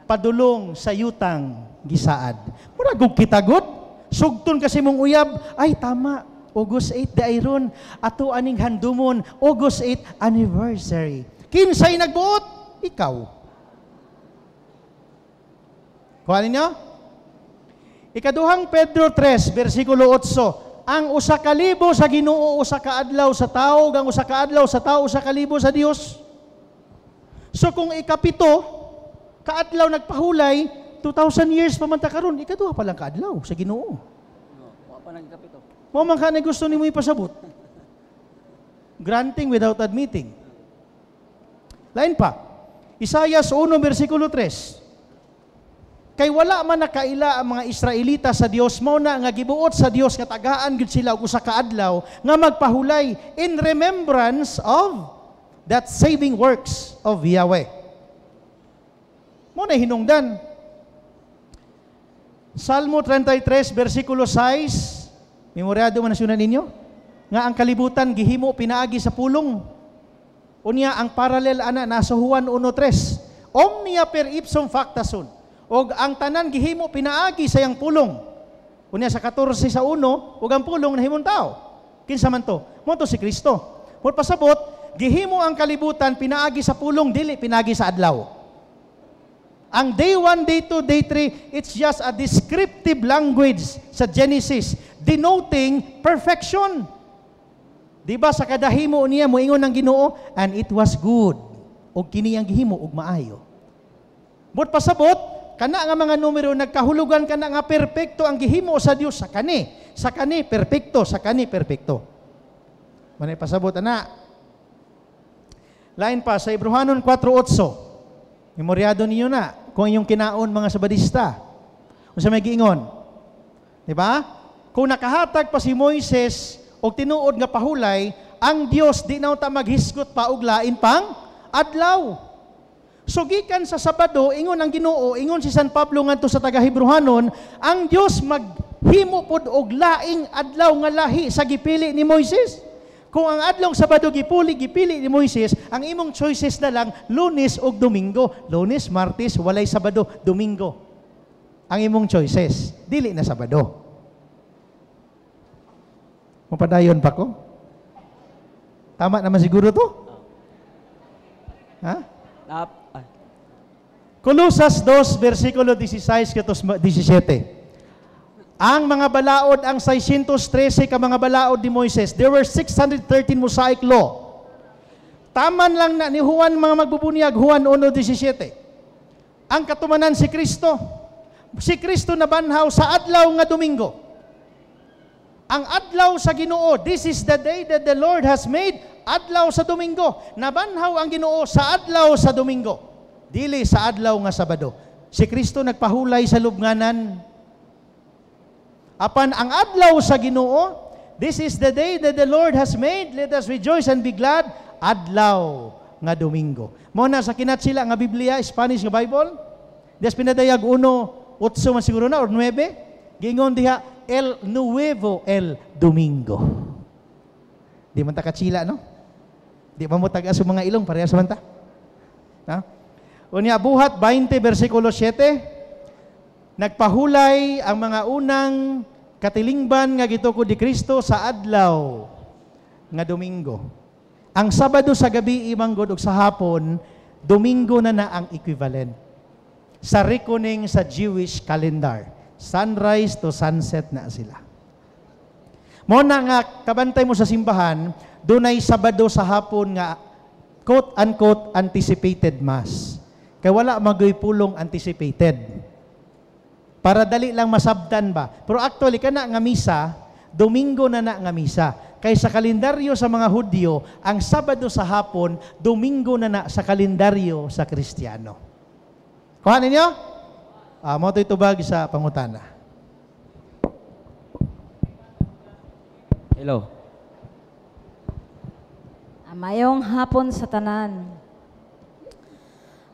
padulong sa yutang gisaad. Murag og kitagod, sugton kasi mong uyab, ay tama, August 8 di ron, ato aning handumon, August 8 anniversary. Kinsay nagbuot? Ikaw. Kuha ninyo? Ikaduhang Pedro 3, versikulo 8, ang 1,000 sa Ginoo usa ka adlaw sa tawo, ang usa ka adlaw sa tawo 1,000 sa Dios. So kung ikapito kaadlaw nagpahulay, 2,000 years pa man ta karon, ikaduha pa lang kaadlaw sa Ginoo. No, wa pa nagkapito. Mo man ka na gusto nimo ipasabot. Granting without admitting. Lain pa. Isayas 1 versikulo 3. Kay wala man nakaila ang mga Israelita sa Dios, mao na nga gibuot sa Dios nga tagaan gyud sila og usa ka adlaw nga magpahulay in remembrance of that saving works of Yahweh. Mo na hinungdan. Salmo 33 versikulo 6, memoryado man na siyunan ninyo, nga ang kalibutan gihimo pinaagi sa pulong. Unya ang parallel ana nasa Juan 1:3. Omnia per ipsum facta sunt. Og ang tanan gihimo pinaagi sa iyang pulong. Unya sa 14 sa 1, ug ang pulong nahimong tao. Kinsa man to? Mo to si Kristo. Mo pasabot, gihimo ang kalibutan pinaagi sa pulong, dili pinaagi sa adlaw. Ang day 1, day 2, day 3, it's just a descriptive language sa Genesis denoting perfection. Di ba sa kadahimo niya moingon ang Ginoo, and it was good. Og kini ang gihimo og maayo. But pasabot, kana nga mga numero nagkahulugan kana nga perpekto ang gihimo sa Dios sa kani. Sa kani perpekto, sa kani perpekto. Manay pasabot ana. Lain pa sa Hebreohanon 4:8. Memoryado ninyo na kung inyong kinaon mga Sabadista. Unsa may giingon? Di ba? Kung nakahatag pa si Moises og tinuod nga pahulay, ang Dios di na ta maghisgot pa og lain pang adlaw. So gikan sa Sabado, ingon ang Ginoo, ingon si San Pablo ngadto sa taga Hebreohanon, ang Dios maghimo pod og laing adlaw nga lahi sa gipili ni Moises. Kung ang adlong Sabado gipili ni Moises, ang imong choices na lang Lunes ug Domingo. Lunes, Martes, walay Sabado, Domingo. Ang imong choices, dili na Sabado. Mapadayon pa ko? Tama naman siguro to? Ha? Colosas 2, versikulo 16 katos 17. Ang mga balaod, ang 613 ka mga balaod ni Moises, there were 613 Mosaic law. Taman lang na ni Juan mga magbubunyag, Juan 1:17. Ang katumanan si Kristo. Si Kristo nabanhaw sa adlaw nga Domingo. Ang adlaw sa Ginoo, this is the day that the Lord has made, adlaw sa Domingo. Nabanhaw ang Ginoo sa adlaw sa Domingo. Dili sa adlaw nga Sabado. Si Kristo nagpahulay sa lubnganan. Apan ang adlaw sa Ginoo, this is the day that the Lord has made, let us rejoice and be glad, adlaw nga Domingo. Mo na sa kinatsila nga Biblia, Spanish nga Bible, des pinadayag 1:8 man siguro na or 9, giingon diha el nuevo el domingo. Di man ta katsila, no? Di man mo tag-as mga ilong, parehas man ta. Ha? Unya Buhat 20 versikulo 7, nagpahulay ang mga unang katilingban nga gitukod ni Kristo sa adlaw nga Domingo. Ang Sabado sa gabi imanggod og sa hapon, Domingo na na ang equivalent sa reckoning sa Jewish calendar. Sunrise to sunset na sila. Mo na nga kabantay mo sa simbahan, dunay Sabado sa hapon nga quote-unquote anticipated mass. Kay wala magoy pulong anticipated. Para dali lang masabtan ba. Pero actually, kana nga misa, Domingo na na nga misa. Kay sa kalendaryo sa mga Hudyo, ang Sabado sa hapon, Domingo na na sa kalendaryo sa Kristiyano. Kuha ninyo? Mo to'y tubag sa pangutana. Hello. Mayong hapon sa tanan.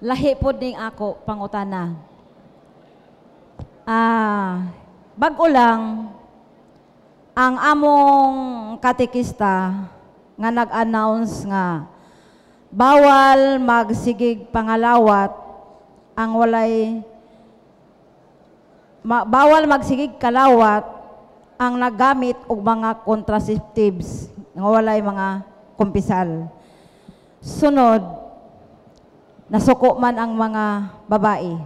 Lahi pod ning ako pangutana. Bag-o lang ang among katekista nga nag-announce nga bawal magsigig pangalawat ang walay bawal magsigig kalawat ang nagamit og mga contraceptives nga walay mga kumpisal. Sunod, nasuko man ang mga babae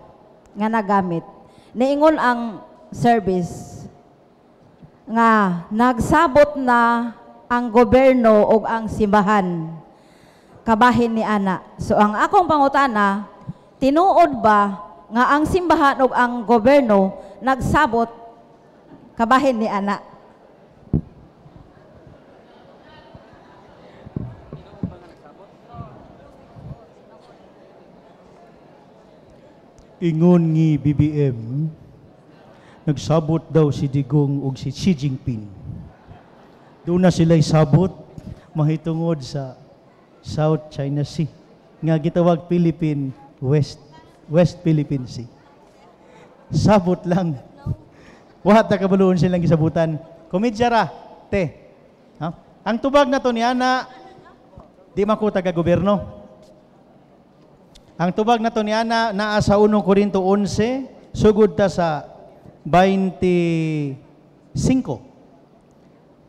nga nagamit. Niingon ang service nga nagsabot na ang gobyerno ug ang simbahan kabahin ni ana. So ang akong pangutana, tinuod ba nga ang simbahan ug ang gobyerno nagsabot kabahin ni ana? Ingon ni BBM, nagsabot daw si Digong ug si Xi Jinping. Doon na sila'y sabot mahitungod sa South China Sea nga gitawag Philippine West Philippine Sea. Sabot lang. Wa ta kabaluon silang gisabutan. Komedya ra, te. Ha? Ang tubag na to ni ana, di man ko taga-gobyerno. Ang tubag na to ni ana naa sa 1 Korinto 11, sugod ta sa 25.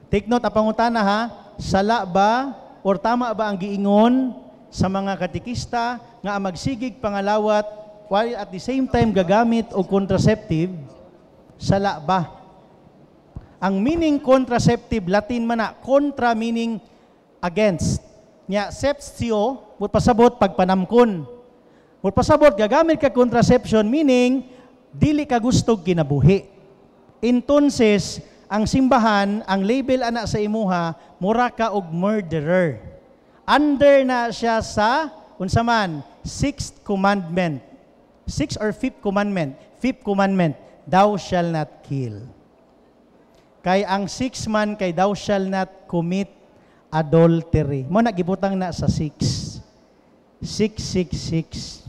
Take note, ang pangutana ha, sala ba or tama ba ang giingon sa mga katikista nga magsigig pangalawat while at the same time gagamit og contraceptive, sala ba? Ang meaning contraceptive, Latin man na, contra meaning against. Nya, septio, pasabot pagpanamkon. Pasabot, gagamit ka contraception, meaning dili ka gustog kinabuhi. Entonces, ang simbahan, ang label ana sa imuha, mura ka og murderer. Under na siya sa, unsa man, sixth commandment. Sixth or fifth commandment. Fifth commandment, thou shall not kill. Kay ang sixth man, kay thou shall not commit adultery. Mo na gibutang na sa six. 666.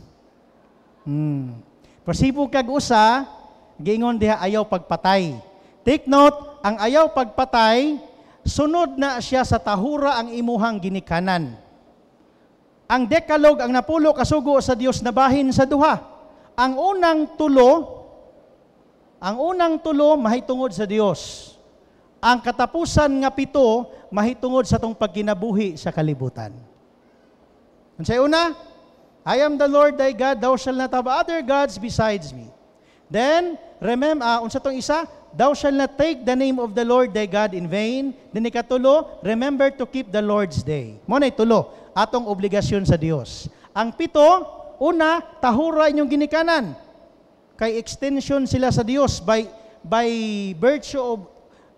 Pasibo kag usa, giingon diha ayaw pagpatay. Take note, ang ayaw pagpatay, sunod na siya sa tahura ang imuhang ginikanan. Ang Decalogue, ang napulo kasugo sa Dios na bahin sa duha. Ang unang tulo mahitungod sa Dios. Ang katapusan nga pito mahitungod sa tong pagkinabuhi sa kalibutan. Unsay una? I am the Lord thy God, thou shalt not have other gods besides me. Then, remember, unsa tong isa? Thou shalt not take the name of the Lord thy God in vain. Then ikatulo, remember to keep the Lord's day. Mo na itulo, atong obligasyon sa Dios. Ang pito, una, tahura inyong ginikanan. Kay extension sila sa Dios by virtue of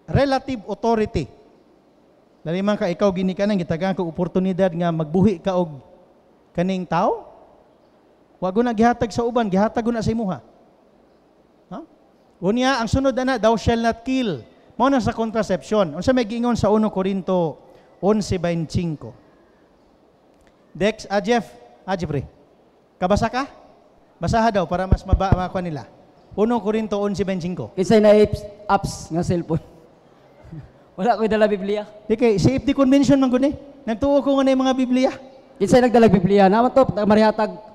relative authority. Dali man ka ikaw ginikanan, gitagaan ka oportunidad nga magbuhi ka og kaning tao. Wa na gihatag sa uban, gihatag na sa imuha. Ha? Unya, ang sunod ana, thou shall not kill. Mao na sa contraception. Unsa may giingon sa 1 Korinto 11:25. Dex, Jeff, Jeffrey. Kabasa ka? Basaha daw para mas makuha nila. 1 Korinto 11:25. Kinsay na apps nga cellphone. Wala ko'y dala Biblia. Di kay CFD convention man gud ni. Nagtuo ko nga na yung mga Biblia. Kinsay nagdala Biblia? Naman to marihatag.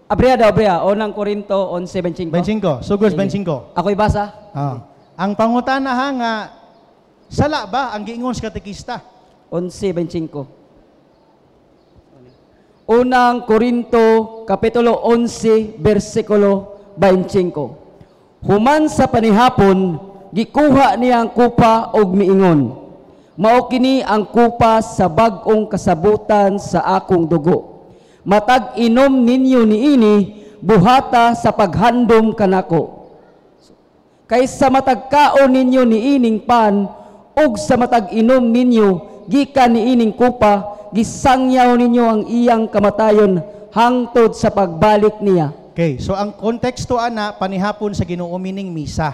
Abria daw, abria. Unang Korinto 11:25. 25. Sugos 25. Ako'y basa. Ang pangutana ha nga, sala ba ang giingon sa katekista? 11:25. Unang Korinto, Kapitulo 11, versikulo 25. Human sa panihapon, gikuha niya ang kupa og miingon. Mao kini ang kupa sa bag-ong kasabutan sa akong dugo. Matag inom ninyo niini, buhata sa paghandom kanako. Kaysa matag kaon ninyo niining pan Ug sa matag inom ninyo gikan niining kupa, gisangyaw ninyo ang iyang kamatayon hangtod sa pagbalik niya. Okay, so ang konteksto ana panihapon sa Ginoo, meaning misa.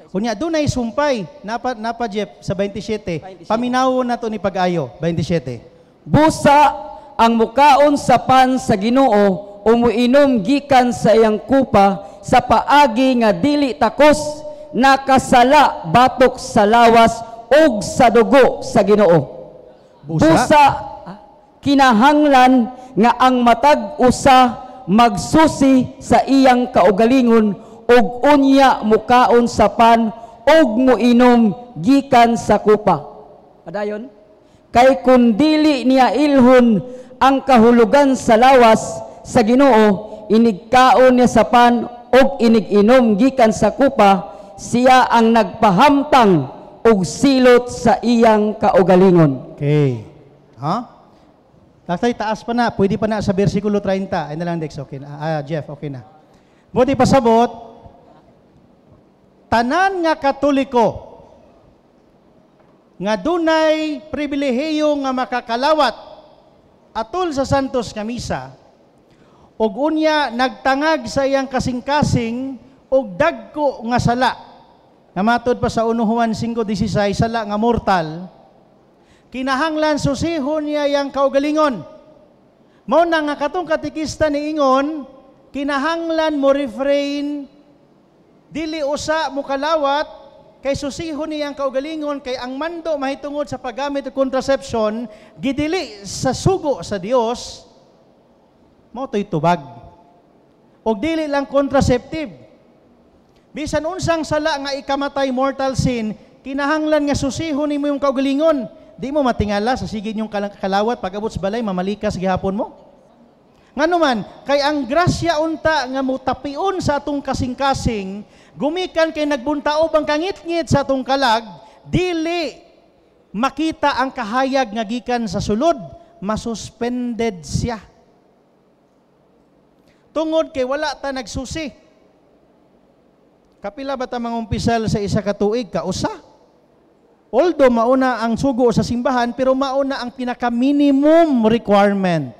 Unya dunay sumpay napa napa Jeff sa 27. Paminawon nato ni pag-ayo 27. Busa ang mukaon sa pan sa Ginoo o muinom gikan sa iyang kupa sa paagi nga dili takos, nakasala batok sa lawas ug sa dugo sa Ginoo. Busa? Busa kinahanglan nga ang matag usa magsusi sa iyang kaugalingon ug unya mukaon sa pan ug muinom gikan sa kupa. Padayon. Kay kun dili niya ilhon ang kahulugan sa lawas sa Ginoo, inigkaon niya sa pan ug inig-inom gikan sa kupa, siya ang nagpahamtang ug silot sa iyang kaugalingon. Okay. Ha? Tatay, taas pa na. Pwede pa na sa versikulo 30. Ay na lang, Dex. Okay na. Ah, Jeff, okay na. Buti pasabot, tanan nga Katoliko nga dunay pribilehiyo nga makakalawat atol sa Santos nga Misa ug unya nagtangag sa iyang kasing-kasing og dagko nga sala nga matud pa sa 1 Juan 5:16, sala nga mortal, kinahanglan susihon niya iyang kaugalingon. Mao na nga katong katikista niingon kinahanglan mo refrain, dili usa mo kalawat kay susihon niyang kaugalingon, kay ang mando mahitungod sa paggamit og contraception gidili sa sugo sa Dios, mao to'y tubag. Og dili lang contraceptive, bisan unsang sala nga ikamatay, mortal sin, kinahanglan nga susihon nimo yung kaugalingon. Di mo matingala sa sige inyong kalawat, pag-abot sa balay mamalikas gihapon mo. Ngano man, kay ang grasya unta nga mutapion sa atong kasing-kasing, gumikan kay nagbuntaob ang kangitngit sa atong kalag, dili makita ang kahayag nga gikan sa sulod, masuspended siya. Tungod kay wala ta nagsusi. Kapila ba ta mangumpisal sa isa ka tuig? Kausa. Although mauna ang sugo sa simbahan, pero mauna ang pinaka-minimum requirement.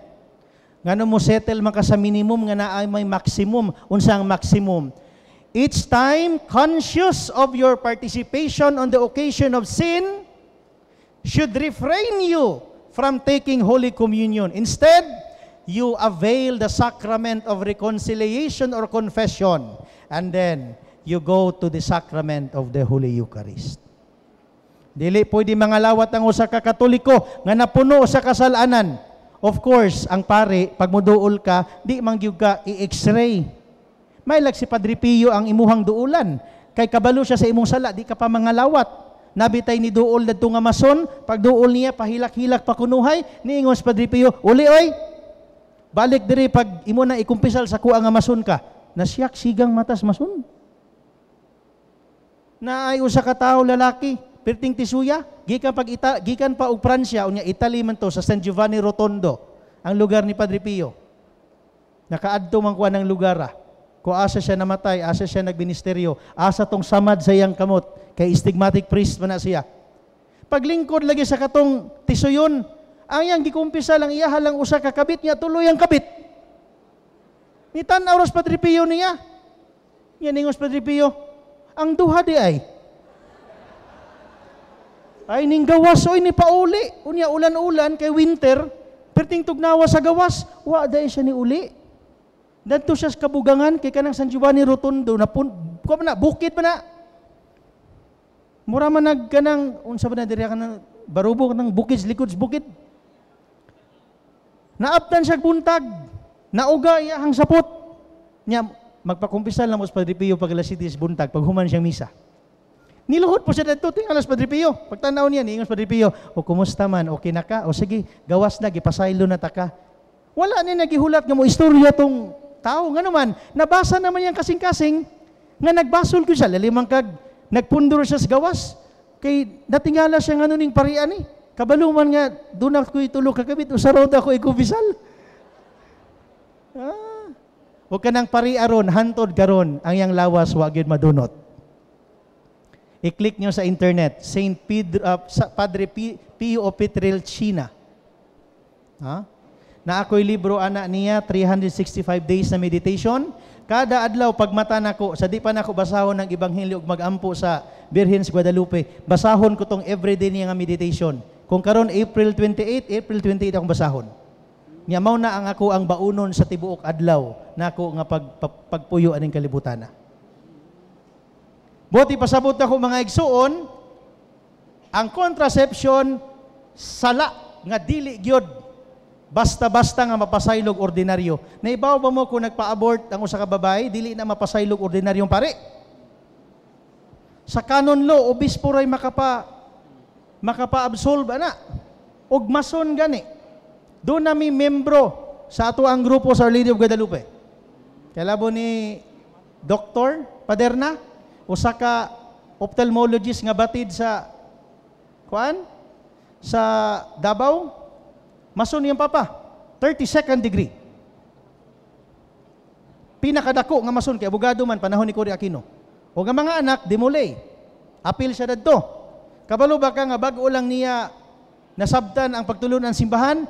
Ngano mo settle man ka sa minimum nga naay may maximum? Unsa ang maximum? Each time conscious of your participation on the occasion of sin should refrain you from taking Holy Communion. Instead, you avail the sacrament of reconciliation or confession, and then you go to the sacrament of the Holy Eucharist. Dili pwede mangalawat ang usa ka Katoliko nga napuno sa kasalanan. Of course, ang pare, pag muduol ka, di man gyud ka i-x-ray. May lag si Padre Pio ang imuhang duulan. Kay kabalo siya sa imong sala, di ka pa mangalawat. Nabitay ni duol dadto nga mason, pag duol niya, pahilak-hilak pa kunuhay, niingon si Padre Pio, "Uli oy, balik diri pag imo na ikumpisal sa kuha nga mason ka." Nasiyak sigang matas mason. Naay usa ka tawo lalaki, perting tisuya, gikan pa og Pransya, unya Italy man to, sa San Giovanni Rotondo, ang lugar ni Padre Pio. Nakaadto man kuha ng lugar. Kung asa siya namatay, asa siya nagministeryo, asa tong samad sa iyang kamot, kay stigmatic priest man na siya. Paglingkod lagi sa katong tisuyon, ang iyang gikumpisa lang iya halang usa ka kabit niya, tuloy ang kabit. Nitan-aw ras Padre Pio niya. Niya ningos Padre Pio, ang duha di ay. Ay ning gawas oy ni pauli. Unya ulan-ulan kay winter, perting tugnawa sa gawas, wa dai siya ni uli. Dadto siya sa kabugangan kay kanang San Giovanni Rotondo na pun, kuha na bukid pa na. Mura man nag kanang unsa ba na diri kanang barubo kanang bukid likod sa bukid. Naabtan siya buntag. Nauga iyahang sapot. Nya magpakumpisal na mo sa Padre Pio pag alas 7 sa buntag pag human siyang misa. Niluhod po siya dadto tingalas Padre Pio. Pagtanaw niya niingon Padre Pio, "O kumusta man? Okay na ka? O sige, gawas na gipasaylo na ta ka." Wala ni nagihulat nga mo istorya tong tao. Ngano man, nabasa naman yang kasing-kasing nga nagbasol ko siya, lalimang kag nagpundor siya sa gawas. Kay natingala siya ngano ning parian ni. Kabalo man nga doon ako itulo kakabit, usa raw ako ikumpisal. Ah. Huwag ka nang pari aron, hantod karon, ang iyang lawas wa gyud madunot. I-click nyo sa internet, Saint Pedro, Padre Pio of Pietrelcina. Ha? Na ako'y libro ana niya, 365 days na meditation. Kada adlaw pagmata nako, sa di pa nako basahon ang ebanghelyo ug magampo sa Birhen sa Guadalupe, basahon ko tong everyday niya nga meditation. Kung karon April 28, April 28 akong basahon. Nya mao na ang ako ang baunon sa tibuok adlaw nako nga pagpuyo aning kalibutana. Buti pasabot ako mga igsuon, ang contraception sala nga dili gyud basta-basta nga mapasaylog ordinaryo. Naibaw ba mo kung nagpa-abort ang usa ka babae, dili na mapasaylog ordinaryong pare? Sa canon law, obispo ray makapa-absolve ana. Og mason gani. Doon nami membro sa ato ang grupo sa Our Lady of Guadalupe. Kailabo ni Dr. Paderna, usa ka ophthalmologist nga batid sa kuan sa Davao, mason niyang papa, 32nd degree. Pinakadako nga mason kay abogado man panahon ni Cory Aquino. O nga mga anak demolay. Apil siya dadto. Kabalo ba ka nga bag-o lang niya nasabtan ang pagtulunan ng simbahan,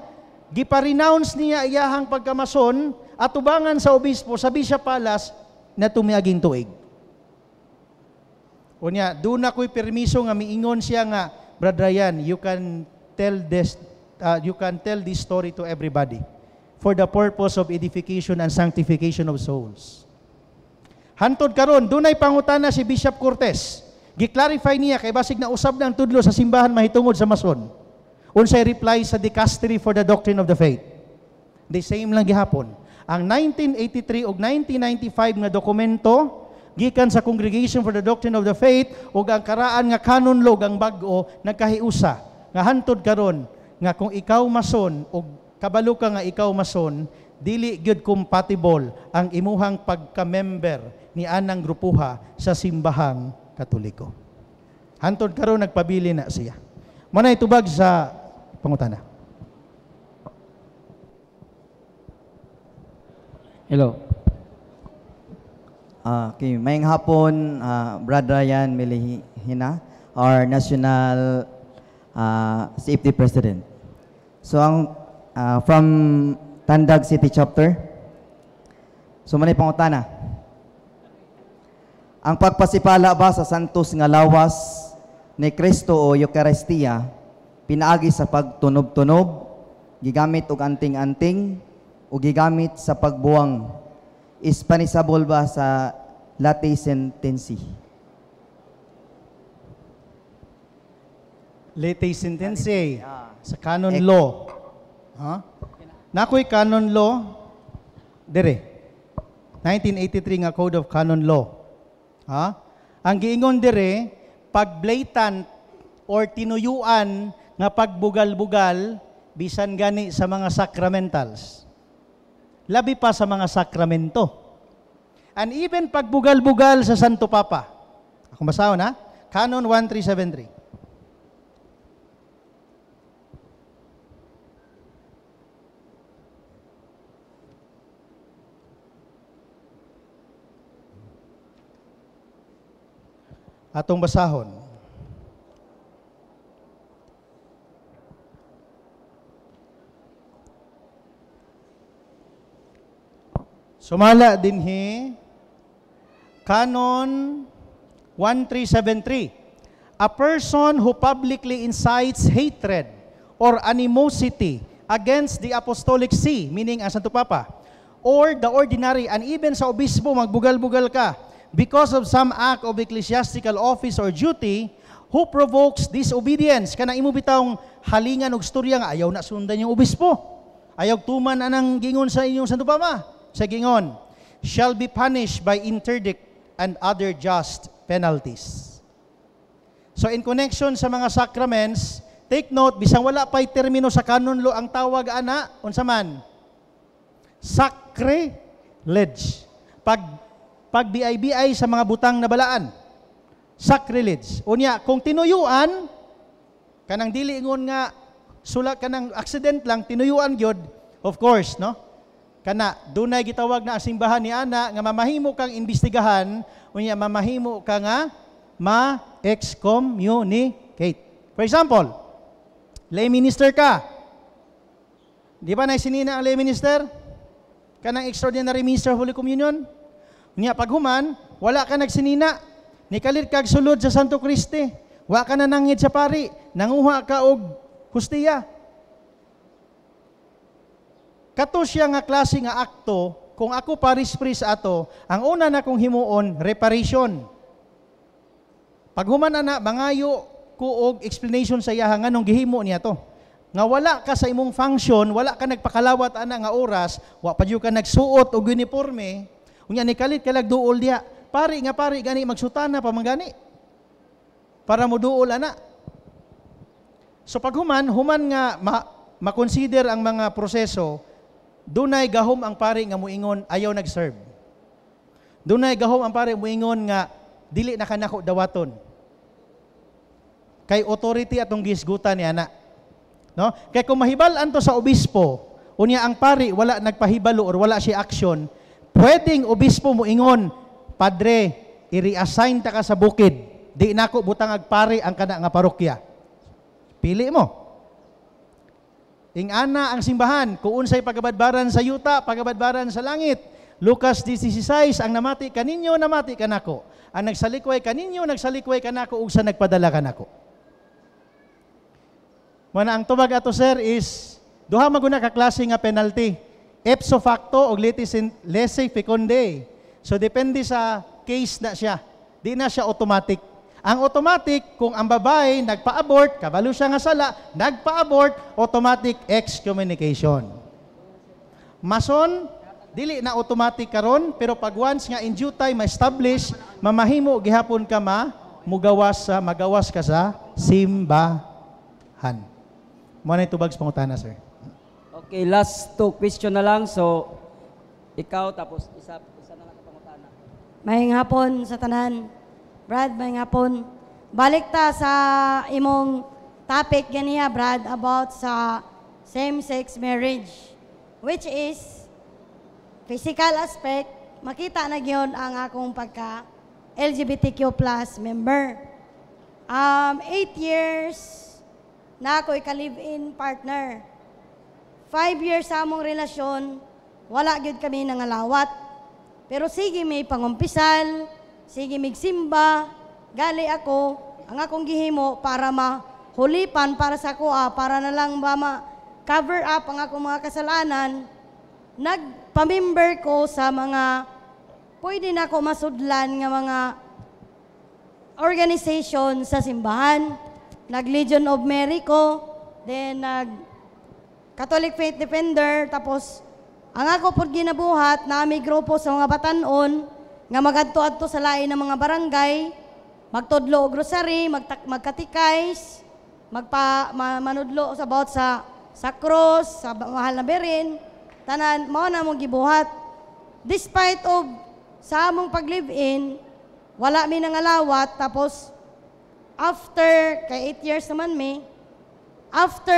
gipa-renounce niya iyahang pagkamason atubangan sa obispo sa Bishop Palace na tumiaging tuig. Unya, doon na ko'y permiso nga miingon siya nga, Brad Ryan, you can tell this story to everybody for the purpose of edification and sanctification of souls. Hantod karon, dunay pangutana si Bishop Cortez. Gi-clarify niya kay basig na usab ng tudlo sa simbahan mahitungod sa mason. Unsay reply sa Dicastery for the Doctrine of the Faith? The same lang gihapon. Ang 1983 ug 1995 nga dokumento gikan sa Congregation for the Doctrine of the Faith ug ang karaan nga canon law ang bag-o nagkahiusa nga hantod karon nga kung ikaw mason ug kabalo ka nga ikaw mason, dili gyud compatible ang imuhang pagka-member ni anang grupuha sa simbahang Katoliko. Hantod karon nagpabili na siya. Mo na itubag sa pangutana. Hello. Okay, mayang hapon, Brad Ryan Melihina, our National Safety President. So, ang from Tandag City Chapter. So, manay pangutana. Ang pagpasipala ba sa santos nga lawas ni Kristo o Eucharistia, pinaagi sa pagtunob-tunob, gigamit og anting-anting, o gigamit sa pagbuwang, is panisabol ba sa latae sententiae? Latae sententiae sa canon law. Ha? Nakoy canon law dire. 1983 nga Code of Canon Law. Ha? Ang giingon dire, pag blatant or tinuyuan nga pagbugal-bugal bisan gani sa mga sacramentals. Labi pa sa mga sakramento. And even pagbugal-bugal sa Santo Papa. Ako basahon ha? Canon 1373. Atong basahon. Sumala dinhi Canon 1373. A person who publicly incites hatred or animosity against the Apostolic See, meaning ang Santo Papa, or the ordinary, and even sa obispo, magbugal-bugal ka, because of some act of ecclesiastical office or duty, who provokes disobedience. Kanang imo bitawng halingan og storya nga ayaw na sundan yung obispo. Ayaw tuman anang gingon sa inyong Santo Papa. Sa gingon, shall be punished by interdict and other just penalties. So in connection sa mga sacraments, take note, bisang wala pa'y termino sa canon law ang tawag ana, unsa man? Sacrilege. Pag BIBI sa mga butang na balaan, sacrilege. Unya, kung tinuyuan, kanang dili ingon nga sula kanang accident lang, tinuyuan gyud, of course, no? Kana dunay gitawag na ang simbahan ni ana nga mamahimo kang imbestigahan, unya mamahimo ka nga ma ma-excommunicate. For example, lay minister ka. Di ba naisinina ang lay minister? Kanang extraordinary minister of Holy Communion? Nya paghuman, wala ka nagsinina. Nikalit kag sulod sa Santo Cristi. Wa ka nanangid sa pari, nanguha ka og hustiya. Kato siya nga klase nga akto, kung ako parish priest ato, ang una na kong himuon, reparation. Paghuman ana, mangayo ko og explanation sa iyaha nganong gihimo niya to. Nga wala ka sa imong function, wala ka nagpakalawat ana nga oras, wa pa jud ka nagsuot og uniforme, unya nikalit ka lag duol diha. Pari nga pari gani magsutana pa man gani. Para moduol ana. So paghuman, human nga ma-consider ang mga proseso, dunay gahom ang pari nga muingon ayaw nag-serve. Dunay gahom ang pari muingon nga dili na kanako dawaton. Kay authority atong gisgutan ni ana. No? Kay kung mahibal-an to sa obispo, unya ang pari wala nagpahibalo or wala siya action, pwedeng obispo muingon, "Padre, i-reassign ta ka sa bukid. Di nako butang ag pari ang kana nga parokya." Pili mo. Ingana ang simbahan, kung unsay pagabadbaran sa yuta, pagabadbaran sa langit. Lucas 16, ang namati kaninyo, namati kanako. Ang nagsalikway kaninyo, nagsalikway kanako, ug sa nagpadala kanako. Mana ang tubag ato, sir, is duha maguna ka klase nga penalty. Ipso facto og lese fecundae. So depende sa case na siya. Di na siya automatic. Ang automatic, kung ang babae nagpa-abort, kabalo siya nga sala, nagpa-abort, automatic excommunication. Mason, dili na automatic karon, pero pag once nga in due time ma-establish, mamahimo gihapon ka ma mugawas sa magawas ka sa simbahan. Mo na tubag sa pangutana, sir. Okay, last two question na lang. So, ikaw tapos isa isa na lang ang pangutana. Maayong hapon sa tanan. Brad, maayong hapon. Balik ta sa imong topic ganiha, Brad, about sa same-sex marriage, which is physical aspect, makita na gyud ang akong pagka LGBTQ+ member. 8 years na ako ka-live-in partner. 5 years sa among relasyon, wala gyud kami nangalawat. Pero sige may pangumpisal, sige migsimba, gali ako, ang akong gihimo para mahulipan para sa kuha, para na lang ba ma-cover up ang akong mga kasalanan, nagpamember ko sa mga pwede na ako masudlan nga mga organization sa simbahan. Nag-Legion of Mary ko, then nag Catholic Faith Defender, tapos ang ako pod ginabuhat na may grupo sa mga batanon nga magadto-adto sa lain ng mga barangay, magtudlo og rosary, magkatikais, manudlo sa about sa cross, sa mahal na Birhen, tanan mao na mong gibuhat. Despite of sa among pag-live-in, wala mi nangalawat, tapos after kay 8 years naman mi, after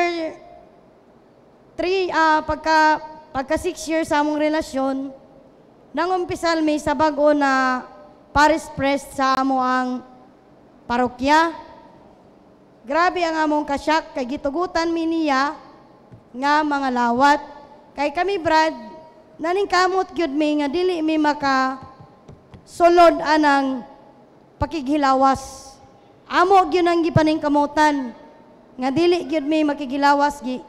three, pagka pagka 6 years sa among relasyon, nangumpisal mi sa bag-o na parish priest sa amo ang parokya. Grabe ang among kasyak kay gitugutan mi niya nga mga lawat. Kay kami, Brad, naningkamot gyud mi nga dili mi maka sulod anang pakighilawas. Amo gyud ang gipaningkamutan nga dili gyud mi makighilawas gi.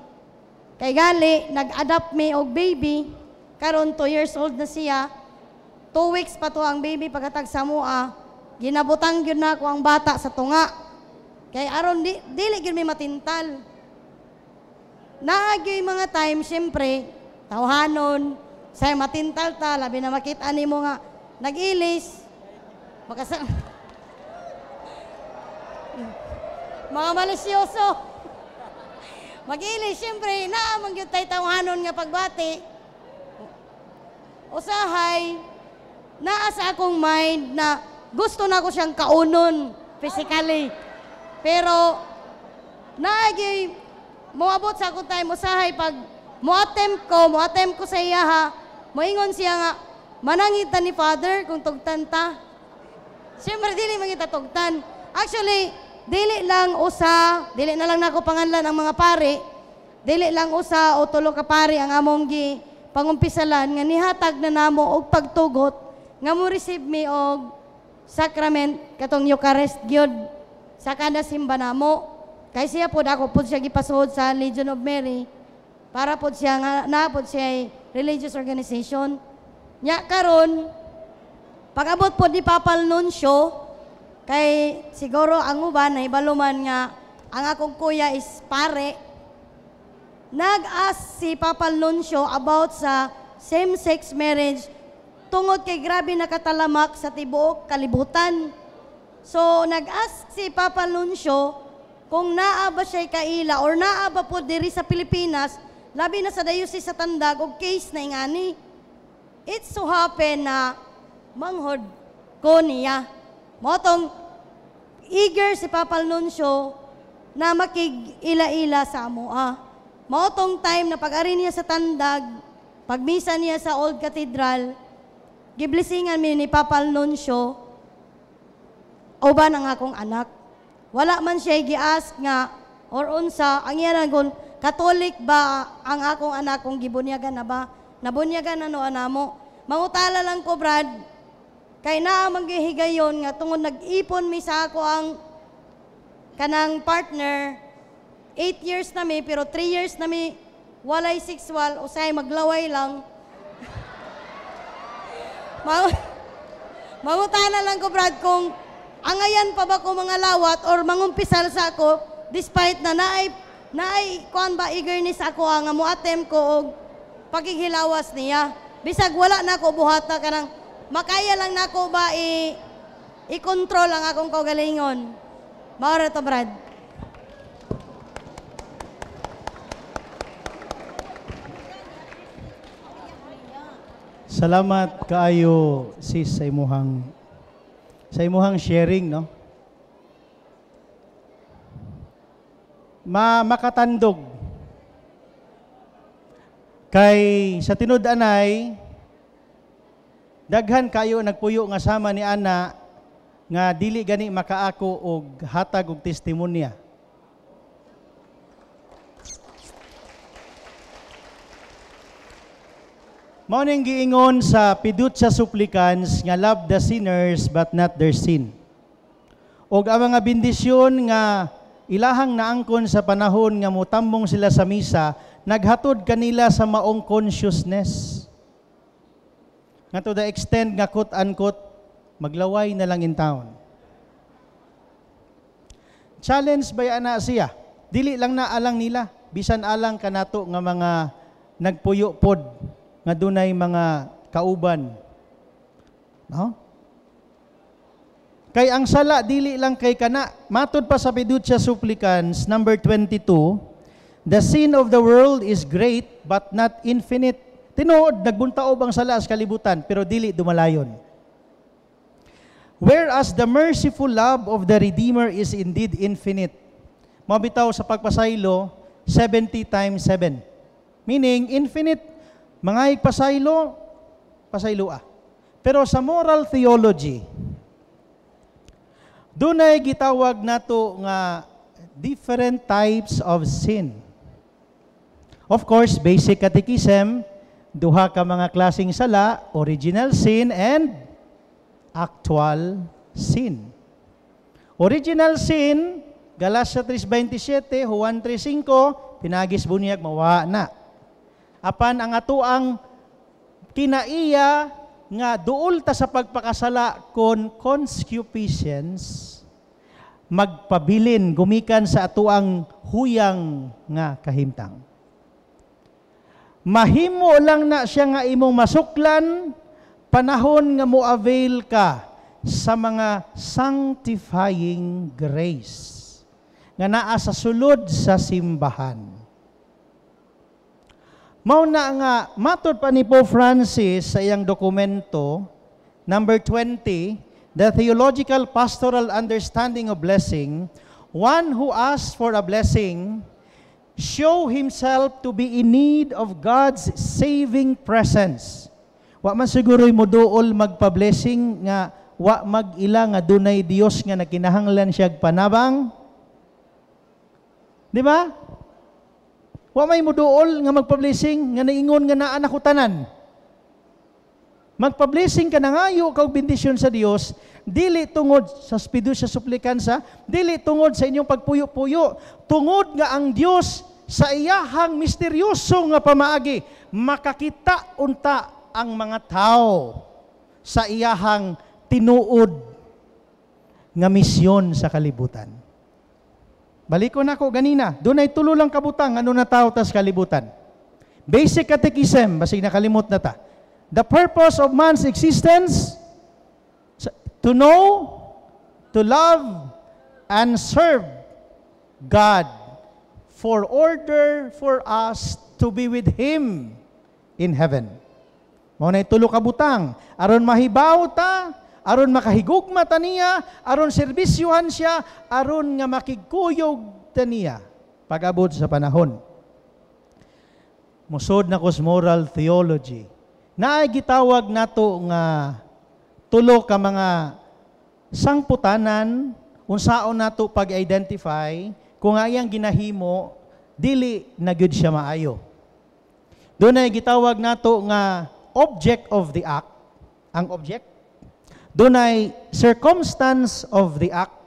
Kay gali nag-adopt mi og baby, karon 2 years old na siya. 2 weeks pa to ang baby paghatag sa mua. Ginabutang gyud nako ang bata sa tunga. Kay aron dili gyud mi matintal. Naa gyoy mga time, syempre, tawhanon, say matintal ta, labi na makita nimo nga nag-ilis. Mga malisyoso. Mag-ilis, syempre, naa man gyud tay tawhanon nga pagbati. Usahay, naa sa akong mind na gusto na ko siyang kaunon physically. Pero, naagi, moabot sa akong time, usahay, pag mo-attempt ko sa iya ha, moingon siya nga, "Manangita ni Father kung tugtan ta." Siyempre, dili man kita tugtan. Actually, dili lang usa, dili na lang nako panganlan ang mga pari, dili lang usa o tulo ka pari ang among gi pangumpisalan nga nihatag na namo og pagtugot nga mo receive mi og sacrament katong Eucharist gyud sa kada simba namo. Kay siya pod, ako pod siya gipasuod sa Legion of Mary para pod siya nga na pod siya religious organization. Nya karon pag-abot pod ni Papal Nuncio, kay siguro ang uban nahibalo man nga ang akong kuya is pare, nag-ask si Papal Nuncio about sa same-sex marriage tungod kay grabe nakatalamak sa tibuok kalibutan. So nag-ask si Papa Nuncio kung naa ba siya kaila or naa ba po diri sa Pilipinas, labi na sa Diocese sa Tandag, og case na ingani. It so happen na manghod ko niya. Mao tong eager si Papa Nuncio na makig-ila-ila sa amoa. Mao tong time na pag-ari niya sa Tandag, pagmisa niya sa Old Cathedral, giblesingan mi ni Papa Nuncio uban ang akong anak. Wala man siya gi-ask nga or unsa, ang iya lang kung Catholic ba ang akong anak, kung gibunyagan na ba. Nabunyagan na no anamo. Mangutala lang ko, Brad, kay naa man gihigayon nga tungod nag-ipon mi sa ako ang kanang partner, 8 years na mi, pero 3 years na mi walay sexual, usay maglaway lang. Mangutana lang ko, Brad, kung angayan pa ba ko mga lawat or mangumpisal sa ako despite na naay kuan ba eagerness ako nga mo-attempt ko og paghihilawas niya. Bisag wala na ko buhata, kanang makaya lang nako ba i-control ang akong kaugalingon. Mao ra to, Brad. Salamat kaayo, sis, sa imuhang sharing, no? Ma makatandog kay sa tinud-anay daghan kayo nagpuyo nga sama ni ana nga dili gani makaako og hatag og testimonya. Mao ning giingon sa Fiducia Supplicans nga love the sinners but not their sin. Og ang mga bendisyon nga ilahang naangkon sa panahon nga motambong sila sa misa, naghatod kanila sa maong consciousness. Nga to the extent nga quote unquote maglaway na lang in town. Challenge ba ana siya? Dili lang na alang nila, bisan alang kanato nga mga nagpuyo pod nga dunay mga kauban. No? Kay ang sala dili lang kay kana. Matud pa sa Fiducia Supplicans number 22, the sin of the world is great but not infinite. Tinuod nagbuntaob ang sala sa kalibutan pero dili dumalayon. Whereas the merciful love of the Redeemer is indeed infinite. Mabitaw sa pagpasaylo 70 times 7. Meaning infinite, mga pasaylo, pasaylo ah. Pero sa moral theology, dunay gitawag nato nga different types of sin. Of course, basic catechism, duha ka mga klaseng sala, original sin and actual sin. Original sin, Galatia 3:27, Juan 3:5, pinagis bunyag mawa na. Apan ang atuang kinaiya nga duol ta sa pagpakasala kon concupiscence, magpabilin gumikan sa atuang huyang nga kahimtang. Mahimo lang na siya nga imong masuklan panahon nga mo-avail ka sa mga sanctifying grace nga naa sa sulod sa simbahan. Mao na nga matod pa ni Pope Francis sa iyang dokumento number 20, the theological pastoral understanding of blessing, one who asks for a blessing show himself to be in need of God's saving presence. Wa man siguro'y moduol magpa-blessing nga Wa mag-ila nga dunay Dios nga nagkinahanglan siyag panabang. Di ba? Wa may muduol nga magpa-blessing nga naingon nga naa na ko tanan. Magpa-blessing ka nangayo ka og bendisyon sa Dios, dili tungod sa fiducia supplicans, dili tungod sa inyong pagpuyo-puyo, tungod nga ang Dios sa iyahang misteryoso nga pamaagi makakita unta ang mga tao sa iyahang tinuod nga misyon sa kalibutan. Balikon ako ganina, dunay tulo lang kabutang ano na tao tas kalibutan. Basic Catechism, basig nakalimot na ta. The purpose of man's existence, to know, to love, and serve God for order for us to be with Him in heaven. Mao na tulo ka butang, aron mahibaw ta, aron makahigugma ta niya, aron serbisyuhan siya, aron nga makigkuyog ta niya pag-abot sa panahon. Musod na kos moral theology. Naay gitawag nato nga tulo ka mga sangputanan unsaon nato pag-identify kung ayang ginahimo dili na gyud siya maayo. Dunay gitawag nato nga object of the act, ang object. Dunay circumstance of the act,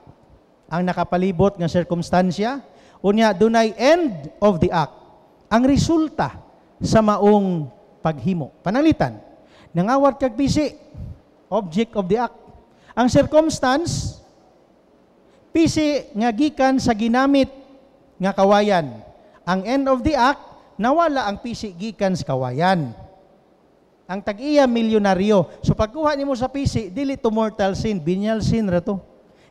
ang nakapalibot nga sirkumstansya. Unya dunay end of the act, ang resulta sa maong paghimo. Pananglitan, nangawat kag pisi, object of the act. Ang circumstance, pisi nga gikan sa ginamit nga kawayan. Ang end of the act, nawala ang pisi gikan sa kawayan. Ang tag-iya milyonaryo. So pagkuha nimo sa pisi, dili to mortal sin, venial sin ra to.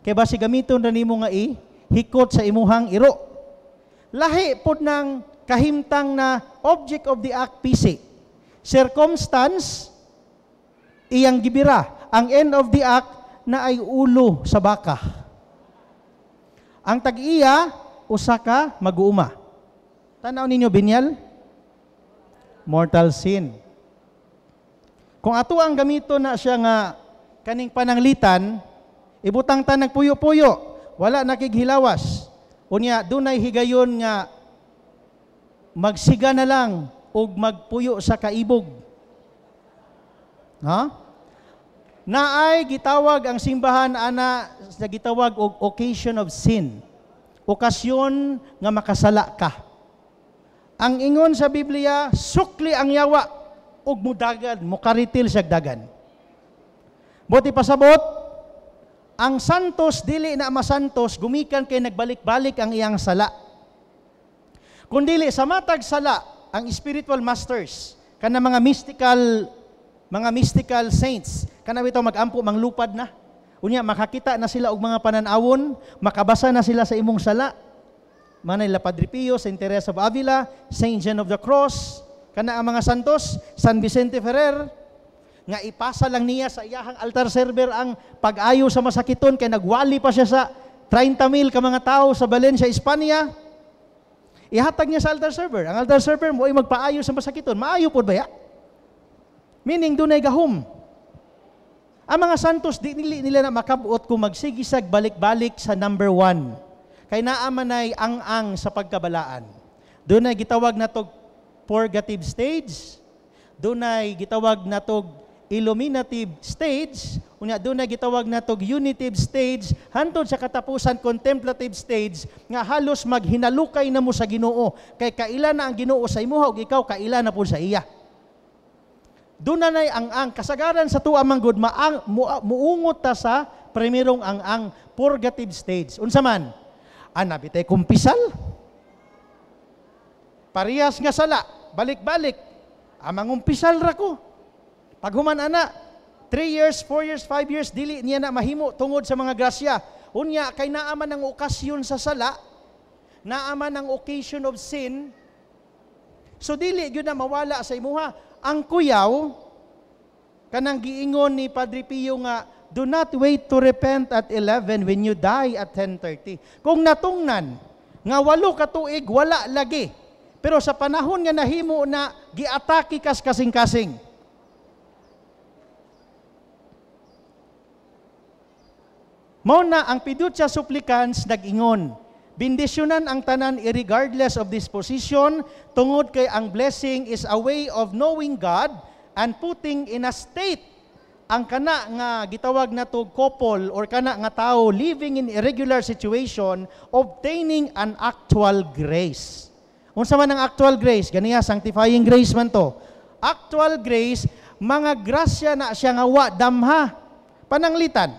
Kay basi gamiton ra nimo nga i hikot sa imuhang iro. Lahi pod ng kahimtang na object of the act pisi. Circumstance iyang gibira. Ang end of the act na ay ulo sa baka. Ang tag-iya usa ka mag-uuma. Tan-aw ninyo venial? Mortal sin. Kung ato ang gamito na siya nga kaning pananglitan, ibutang ta nagpuyo-puyo, wala nakighilawas. Unya dunay higayon nga magsiga na lang og magpuyo sa kaibog. Ha? Naay gitawag ang simbahan ana sa gitawag og occasion of sin. Okasyon nga makasala ka. Ang ingon sa Biblia, sukli ang yawa ug mudagan, mukaritil siyag dagan. Buti pasabot, ang santos dili na masantos gumikan kay nagbalik-balik ang iyang sala. Kung dili sa matag sala, ang spiritual masters, kana mga mystical saints, kana bitaw magampo manglupad na. Unya makakita na sila og mga pananawon, makabasa na sila sa imong sala. Manay la Padre Pio, Saint Teresa of Avila, Saint John of the Cross, kana ang mga santos, San Vicente Ferrer, nga ipasa lang niya sa iyahang altar server ang pag-ayo sa masakiton kay nagwali pa siya sa 30,000 ka mga tao sa Valencia, Espanya. Ihatag niya sa altar server. Ang altar server mo ay magpaayo sa masakiton. Maayo pod ba ya? Meaning dunay gahom. Ang mga santos di nila na makabot kung magsigisag balik-balik sa number 1. Kay naa man ay ang-ang sa pagkabalaan. Dunay gitawag natog purgative stage, dunay gitawag natog illuminative stage, unya dunay gitawag natog unitive stage, hantod sa katapusan contemplative stage nga halos maghinalukay na mo sa Ginoo kay kaila na ang Ginoo sa imuha ug ikaw kaila na pud sa iya. Doon na ang-ang kasagaran sa tuwa manggod muungot ta sa primerong ang-ang purgative stage. Unsa man? Ana bitay kumpisal. Parehas nga sala, balik-balik. Amang umpisal ra ko. Paghuman ana, 3 years, 4 years, 5 years dili niya na mahimo tungod sa mga grasya. Unya kay naa man ang okasyon sa sala, naa man ang occasion of sin. So dili gyud na mawala sa imuha. Ang kuyaw kanang giingon ni Padre Pio nga do not wait to repent at 11 when you die at 10:30. Kung natungnan nga 8 ka tuig wala lagi. Pero sa panahon nga nahimo na giatake kas kasing-kasing. Mao na ang Fiducia Supplicans nag-ingon, bendisyonan ang tanan irregardless of disposition, tungod kay ang blessing is a way of knowing God and putting in a state ang kana nga gitawag nato couple or kana nga tao living in irregular situation, obtaining an actual grace. Unsa man ang actual grace? Ganiya, sanctifying grace man to. Actual grace, mga grasya na siya nga wa damha. Pananglitan,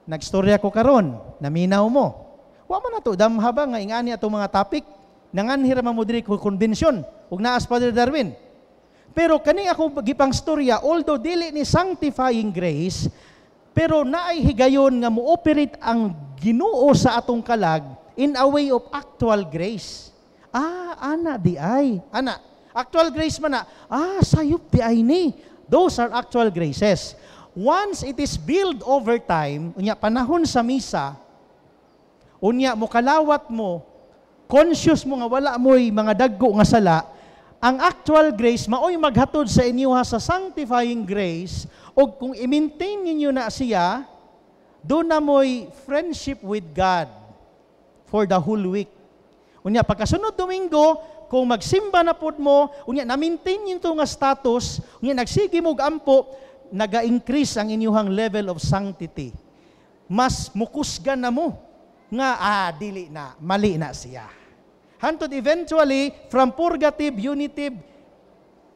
nagstorya ko karon, naminaw mo. Wa man nato damha ba nga ingani atong mga topic? Nanganhi ra man mo diri ko convention ug naas Father Darwin. Pero kani ako gipang storya, although dili ni sanctifying grace, pero naay higayon nga mo-operate ang Ginoo sa atong kalag in a way of actual grace. Ah, ana di ay. Ana, actual grace man na. Ah, sayop di ay ni. Those are actual graces. Once it is built over time, unya panahon sa misa, unya mo kalawat mo, conscious mo nga wala mo'y mga dagko nga sala, ang actual grace maoy maghatod sa inyo ha sa sanctifying grace, og kung i-maintain ninyo na siya, doon na mo'y friendship with God for the whole week. Unya pagkasunod Domingo, kung magsimba na pud mo, unya na-maintain ninyo nga status, unya nagsige mo ampo, naga-increase ang inyuhang level of sanctity. Mas mukusgan na mo nga dili na, mali na siya. Hantod eventually, from purgative, unitive,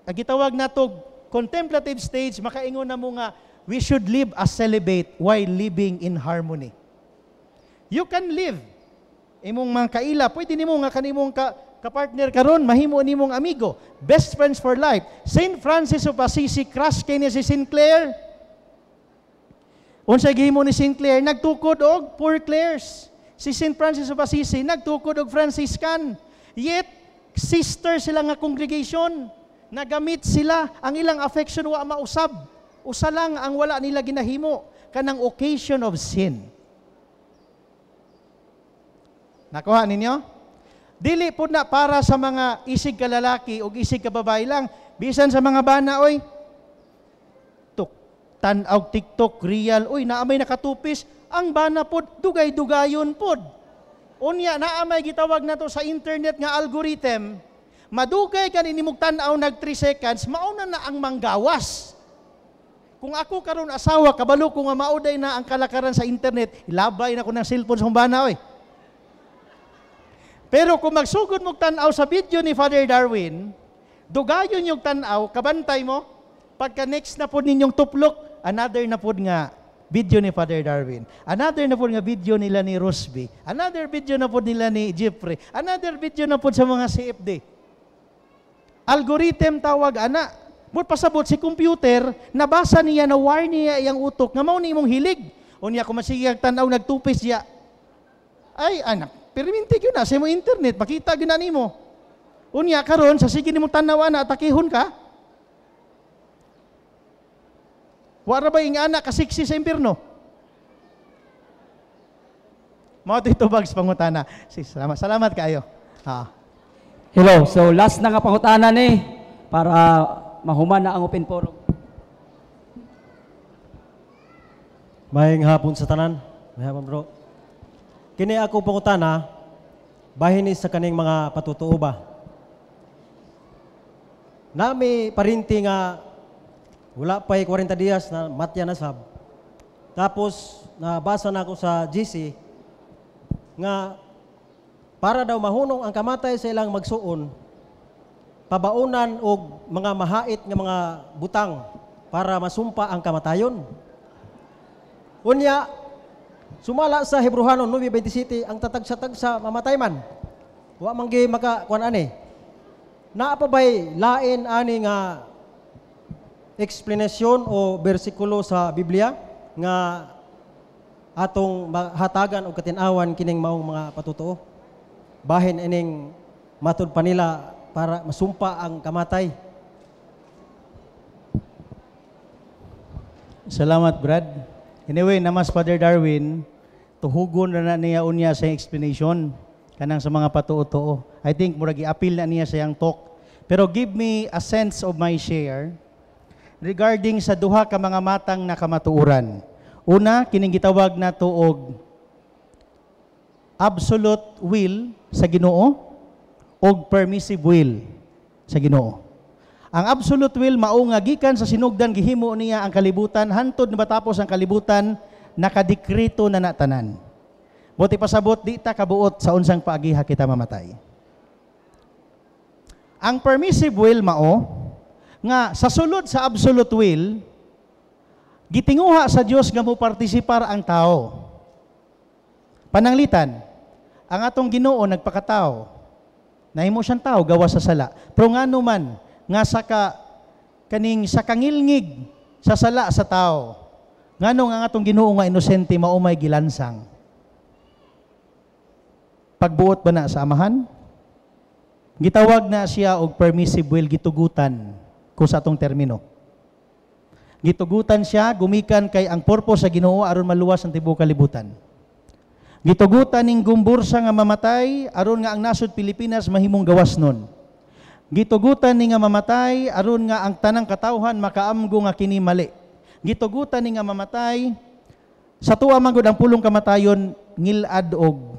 ang gitawag nato contemplative stage, makaingon na mo nga, we should live as celibate while living in harmony. You can live. Imong mga kaila, pwede nimo nga kanimong kapartner karon, mahimo nimong amigo. Best friends for life. Saint Francis of Assisi, crush kay niya si Saint Clare. Unsay gihimo ni Saint Clare? Nagtukod og Poor Clares. Si Saint Francis of Assisi nagtukod og Franciscan. Yet sister sila nga congregation. Nagamit sila ang ilang affection wa mausab. Usa lang ang wala nila ginahimo, kanang occasion of sin. Nakuha ninyo? Dili pud na para sa mga isig ka lalaki o isig ka babae lang. Bisan sa mga bana, oy. Tuk, tan-aw TikTok, real, oy, naa may nakatupis. Ang bana pod, dugay-dugayon pod. Unya, naa may gitawag nato sa internet nga algorithm, madugay ka ni nimog tan-aw nag 3 seconds, mauna na ang manggawas. Kung ako karon asawa, kabalo ko nga mauday na ang kalakaran sa internet, ilabay na ko ng cellphone sa bana, oy. Pero kung magsugod mong tan-aw sa video ni Father Darwin, dugayon yung tan-aw, kabantay mo, pagka next na pod ninyong tuplok, another na pod nga video ni Father Darwin. Another na pod nga video nila ni Rosby. Another video na pod nila ni Jeffrey. Another video na pod sa mga CFD. Algorithm tawag, ana. Mut pasabot si computer, nabasa niya, na wire niya iyang utok, nga mao ni imong hilig. Unya, kung masige ang tan-aw, nagtupis siya. Ay, anak, perminti yun na, sa imong internet, makita yun na nimo. Unya, karon sa sige nimong tan-aw, ana, atakihon ka. Wara ba yung anak kasiksi sa impierno? Mao to bags pangutana. Si, salamat, salamat kayo. Ha. Hello, so last na nga pangutana ni para mahuman na ang open forum. Maayong hapon sa tanan. Maayong hapon, bro. Kini ako pangutana, bahin ni sa kaning mga patutuo ba? Nami parinti nga wala pa'y 40 dias na matya na sab. Tapos nabasa na ako sa GC nga para daw mahunong ang kamatay sa ilang magsuon, pabaunan og mga mahait nga mga butang para masumpa ang kamatayon. Unya, sumala sa Hebreohanon 9:27 ang tatagsa-tagsa mamatay man. Wa man gyud maka kuan ani. Naa pa bay lain ani nga eksplanasyon o bersikulo sa Biblia nga atong hatagan og katin-awan kining maong mga patutuo? Bahin ining matud pa nila para masumpa ang kamatay. Salamat, Brad. Anyway, namas Father Darwin, tuhugon na niya unya sa explanation kanang sa mga patuo-tuo. I think murag i-appeal na niya sa iyang talk. Pero give me a sense of my share regarding sa duha ka mga matang nakamatuoran. Una, kining gitawag nato og absolute will sa Ginoo og permissive will sa Ginoo. Ang absolute will mao nga gikan sa sinugdan gihimo niya ang kalibutan hantod na matapos ang kalibutan, nakadekreto na na tanan. Buti pasabot di ta kabuot sa unsang paagiha kita mamatay. Ang permissive will mao nga sa sulod sa absolute will, gitinguha sa Dios nga mo partisipar ang tao. Pananglitan, ang atong Ginoo nagpakatao. Nahimo siyang tao gawas sa sala. Pero ngano man nga sa ka, kaning sa kangilngig sa sala sa tao, ngano nga ang atong Ginoo nga inosente mao may gilansang? Pagbuot ba na sa Amahan? Gitawag na siya og permissive will, gitugutan kung sa atong termino. Gitugutan siya gumikan kay ang purpose sa Ginoo aron maluwas ang tibuok kalibutan. Gitugutan ning Gomburza nga mamatay aron nga ang nasod Pilipinas mahimong gawas nun. Gitugutan ni nga mamatay aron nga ang tanang katawhan makaamgo nga kini mali. Gitugutan ni nga mamatay sa tuwa man gud ang pulong kamatayon ngilad og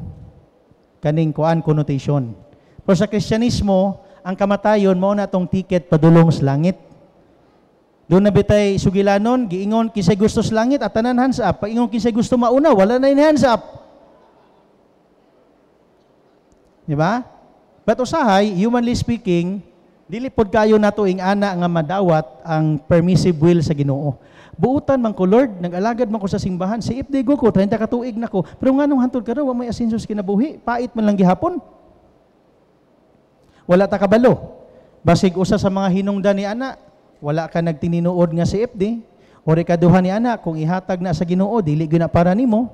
kaning kuan connotation. Pero sa Kristyanismo, ang kamatayon mao na tong ticket padulong sa langit. Doon na bitay sugilanon, giingon kinsay gusto sa langit at tanan hands up. Pag ingon kinsay gusto mauna, wala na ini hands up. Di ba? But usahay, humanly speaking, dili pod kayo nato ing ana nga madawat ang permissive will sa Ginoo. Buutan man ko, Lord, nag-alagad man ko sa simbahan, si FD ko, 30 ka tuig na ko. Pero nganong hantod karon wa may asenso sa kinabuhi, pait man lang gihapon. Wala ta kabalo. Basig usa sa mga hinungdan ni ana, wala ka nagtininuod nga si FD. Or ikaduha ni ana, kung ihatag na sa Ginoo, dili gyud na para nimo.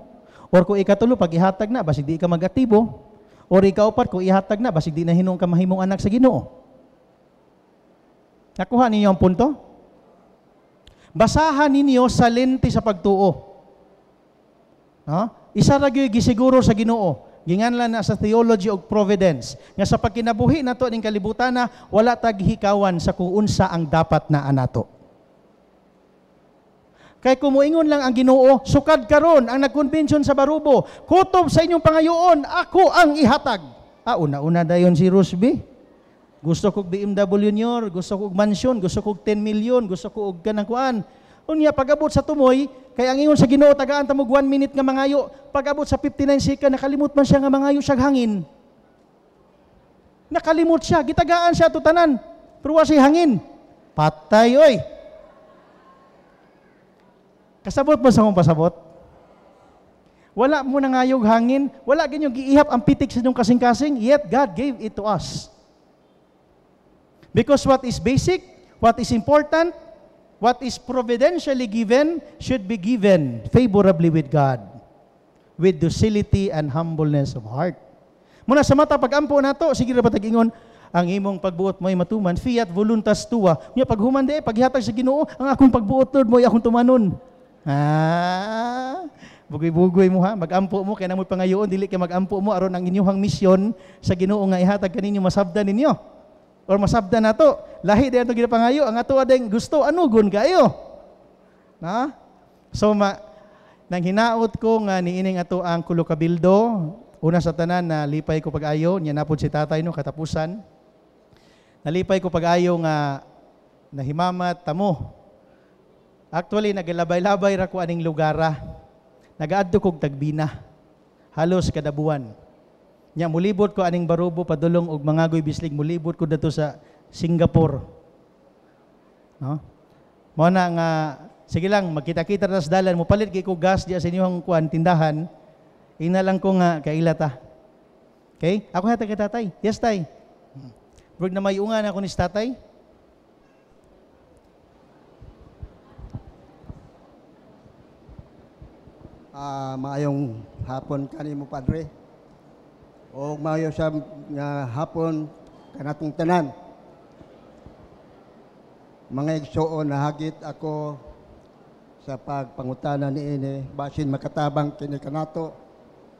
Or kung ikatulo, pag ihatag na, basig di ka mag-aktibo. Or ikaupat, kung ihatag na, basig di na hinuon ka mahimong anak sa Ginoo. Nakuha ninyo ang punto? Basahan ninyo sa lente sa pagtuo. No? Isa ra gyud gisiguro sa Ginoo. Ginganlan na sa theology of providence nga sa pagkinabuhi nato ning kalibutan na wala tag hikawan sa kung unsa ang dapat na anato. Kay kumuingon lang ang Ginoo, sukad karon ang nagkonbensyon sa Barubo, kutob sa inyong pangayoon, ako ang ihatag. Ah, una-una dayon si Rusby. Gusto kog BMW nyor, gusto kog mansion, gusto kog 10 million, gusto ko og kanang kuan. Unya pag-abot sa tumoy, kay ang ingon sa Ginoo tagaan ta mo 1 minute nga mangayo. Pag-abot sa 59 second nakalimot man siya nga mangayo siya hangin. Nakalimot siya, gitagaan siya ato tanan. Pero wa siya hangin. Patay oy. Kasabot mo sa akong pasabot? Wala mo nangayog hangin, wala ginyong giihap ang pitik sa inyong kasing-kasing, yet God gave it to us. Because what is basic, what is important, what is providentially given, should be given favorably with God, with docility and humbleness of heart. Muna sa mata pag-ampo nato, sige ra ba tag-ingon, ang imong pagbuot mo'y matuman, fiat voluntas tua. Nya paghuman di, paghihatag sa Ginoo, ang akong pagbuot, Lord, mo'y akong tumanon. Ah, bugoy-bugoy mo ha, magampo mo, kaya na mo'y pangayoon, dili kay magampo mo, aron ang inyong misyon sa Ginoo nga ihatag kaninyo, masabdan ninyo. Or masabdan nato, lahi di ato ginapangayo, ang ato adeng gusto, anugon kayo. Na? So, nang hinaot ko nga niining ato ang Kulokabildo, una sa tanan, nalipay ko pag-ayo, niya napod si tatay no, katapusan. Nalipay ko pag-ayo nga nahimamat tamo. Actually, nagalabay-labay ra ko aning lugara. Nagaadto kog Tagbina. Halos kada buwan. Nya mulibot ko aning Barubo padulong og mangagoy bislig, mulibot ko dadto sa Singapore. No? Mao na nga sige lang magkita-kita ra sa dalan, mopalit kay ko gas diya sa inyong kuan tindahan. Ina lang ko nga kaila ta. Okay? Ako hatag kay tatay. Yes tay. Burg na mayungan ako ni tatay. Maayong hapon kanimo padre. O maayo sa nga hapon kanatong tanan. Mga igsoon, nahagit ako sa pagpangutana niini basin makatabang kini kanato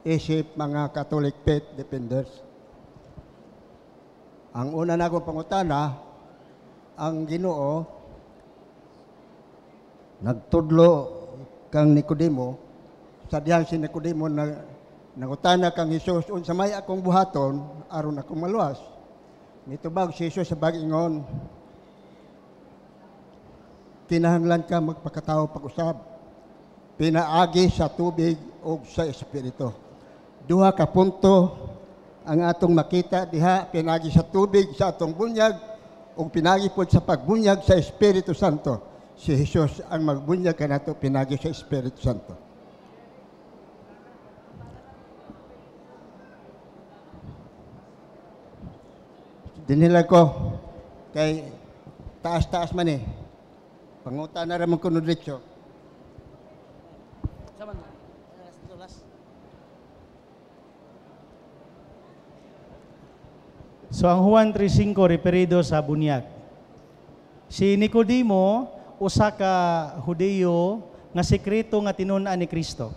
isip mga Catholic faith defenders. Ang una na akong pangutana, ang Ginoo nagtudlo kang Nicodemo, sa dihang si Nicodemo na nangutana kang Hesus, unsa may akong buhaton aron akong maluwas? Mitubag si Hesus sa bag-ingon, kinahanglan ka magpakatao pag-usab, pinaagi sa tubig o sa espiritu. Duha ka punto ang atong makita diha, pinaagi sa tubig sa atong bunyag ug pinaagi pod sa pagbunyag sa Espiritu Santo. Si Jesus ang magbunyag kanato pinaagi sa Espiritu Santo. Dinhila ko kay taas-taas man eh. Panguta na ramon kuno diretso. So ang Juan 3:5 referido sa bunyag. Si Nicodemo usa ka Hudiyo nga sekreto nga tinun-an ni Kristo.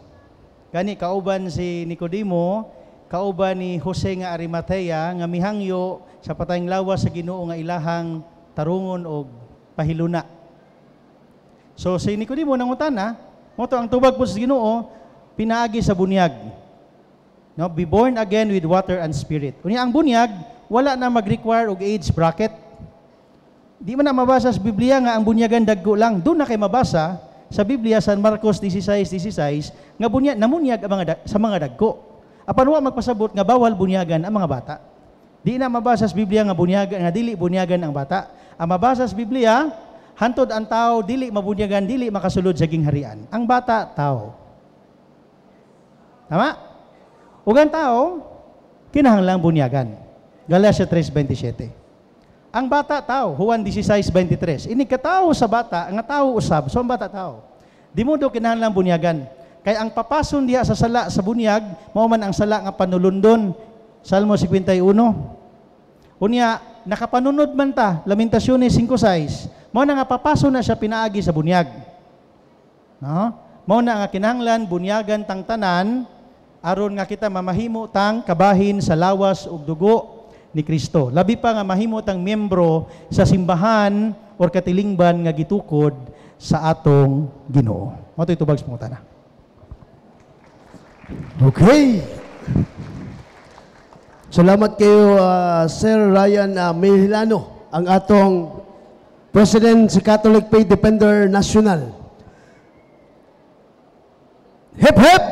Gani kauban si Nicodemo, kauban ni Jose nga Arimatea nga mihangyo sa patayng lawas sa Ginoo nga ilahang tarungon og pahiluna. So si Nicodemo nangutana, mo to ang tubag po sa Ginoo pinaagi sa bunyag. No, be born again with water and spirit. Unya ang bunyag wala na mag-require og age bracket. Di man na mabasa sa Biblia nga ang bunyagan dagko lang. Doon na kay mabasa sa Biblia San Marcos 16:16 nga bunyag namunyag ang mga sa mga dagko. Apan wa magpasabot nga bawal bunyagan ang mga bata. Di na mabasa sa Biblia nga bunyagan nga dili bunyagan ang bata. Ang mabasa sa Biblia hantod ang tao dili mabunyagan, dili makasulod sa gingharian. Ang bata tao. Tama? Ug ang tao kinahanglang bunyagan. Galatia 3:27. Ang bata tao, Juan 16:23. Ini katao sa bata, nga tao usab, so ang bata tao. Di mo do kinahanglang bunyagan. Kay ang papason diha sa sala sa bunyag, mao man ang sala nga panulundon. Salmo 51. Unya, nakapanunod man ta, Lamentaciones 5:6. Mao na nga papason na siya pinaagi sa bunyag. No? Mao na nga kinahanglan bunyagan tang tanan aron nga kita mamahimo tang kabahin sa lawas ug dugo ni Kristo. Labi pa nga mahimo tang miyembro sa simbahan or katilingban nga gitukod sa atong Ginoo. Mao to'y tubag sa pangutana. Okay. Salamat kayo Sir Ryan Mejilano, ang atong President sa Catholic Faith Defender National. Hip hip!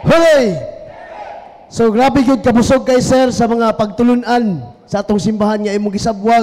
Hooray! So grabe gyud kabusog kay sir sa mga pagtulunan sa atong simbahan nga imong gisabwag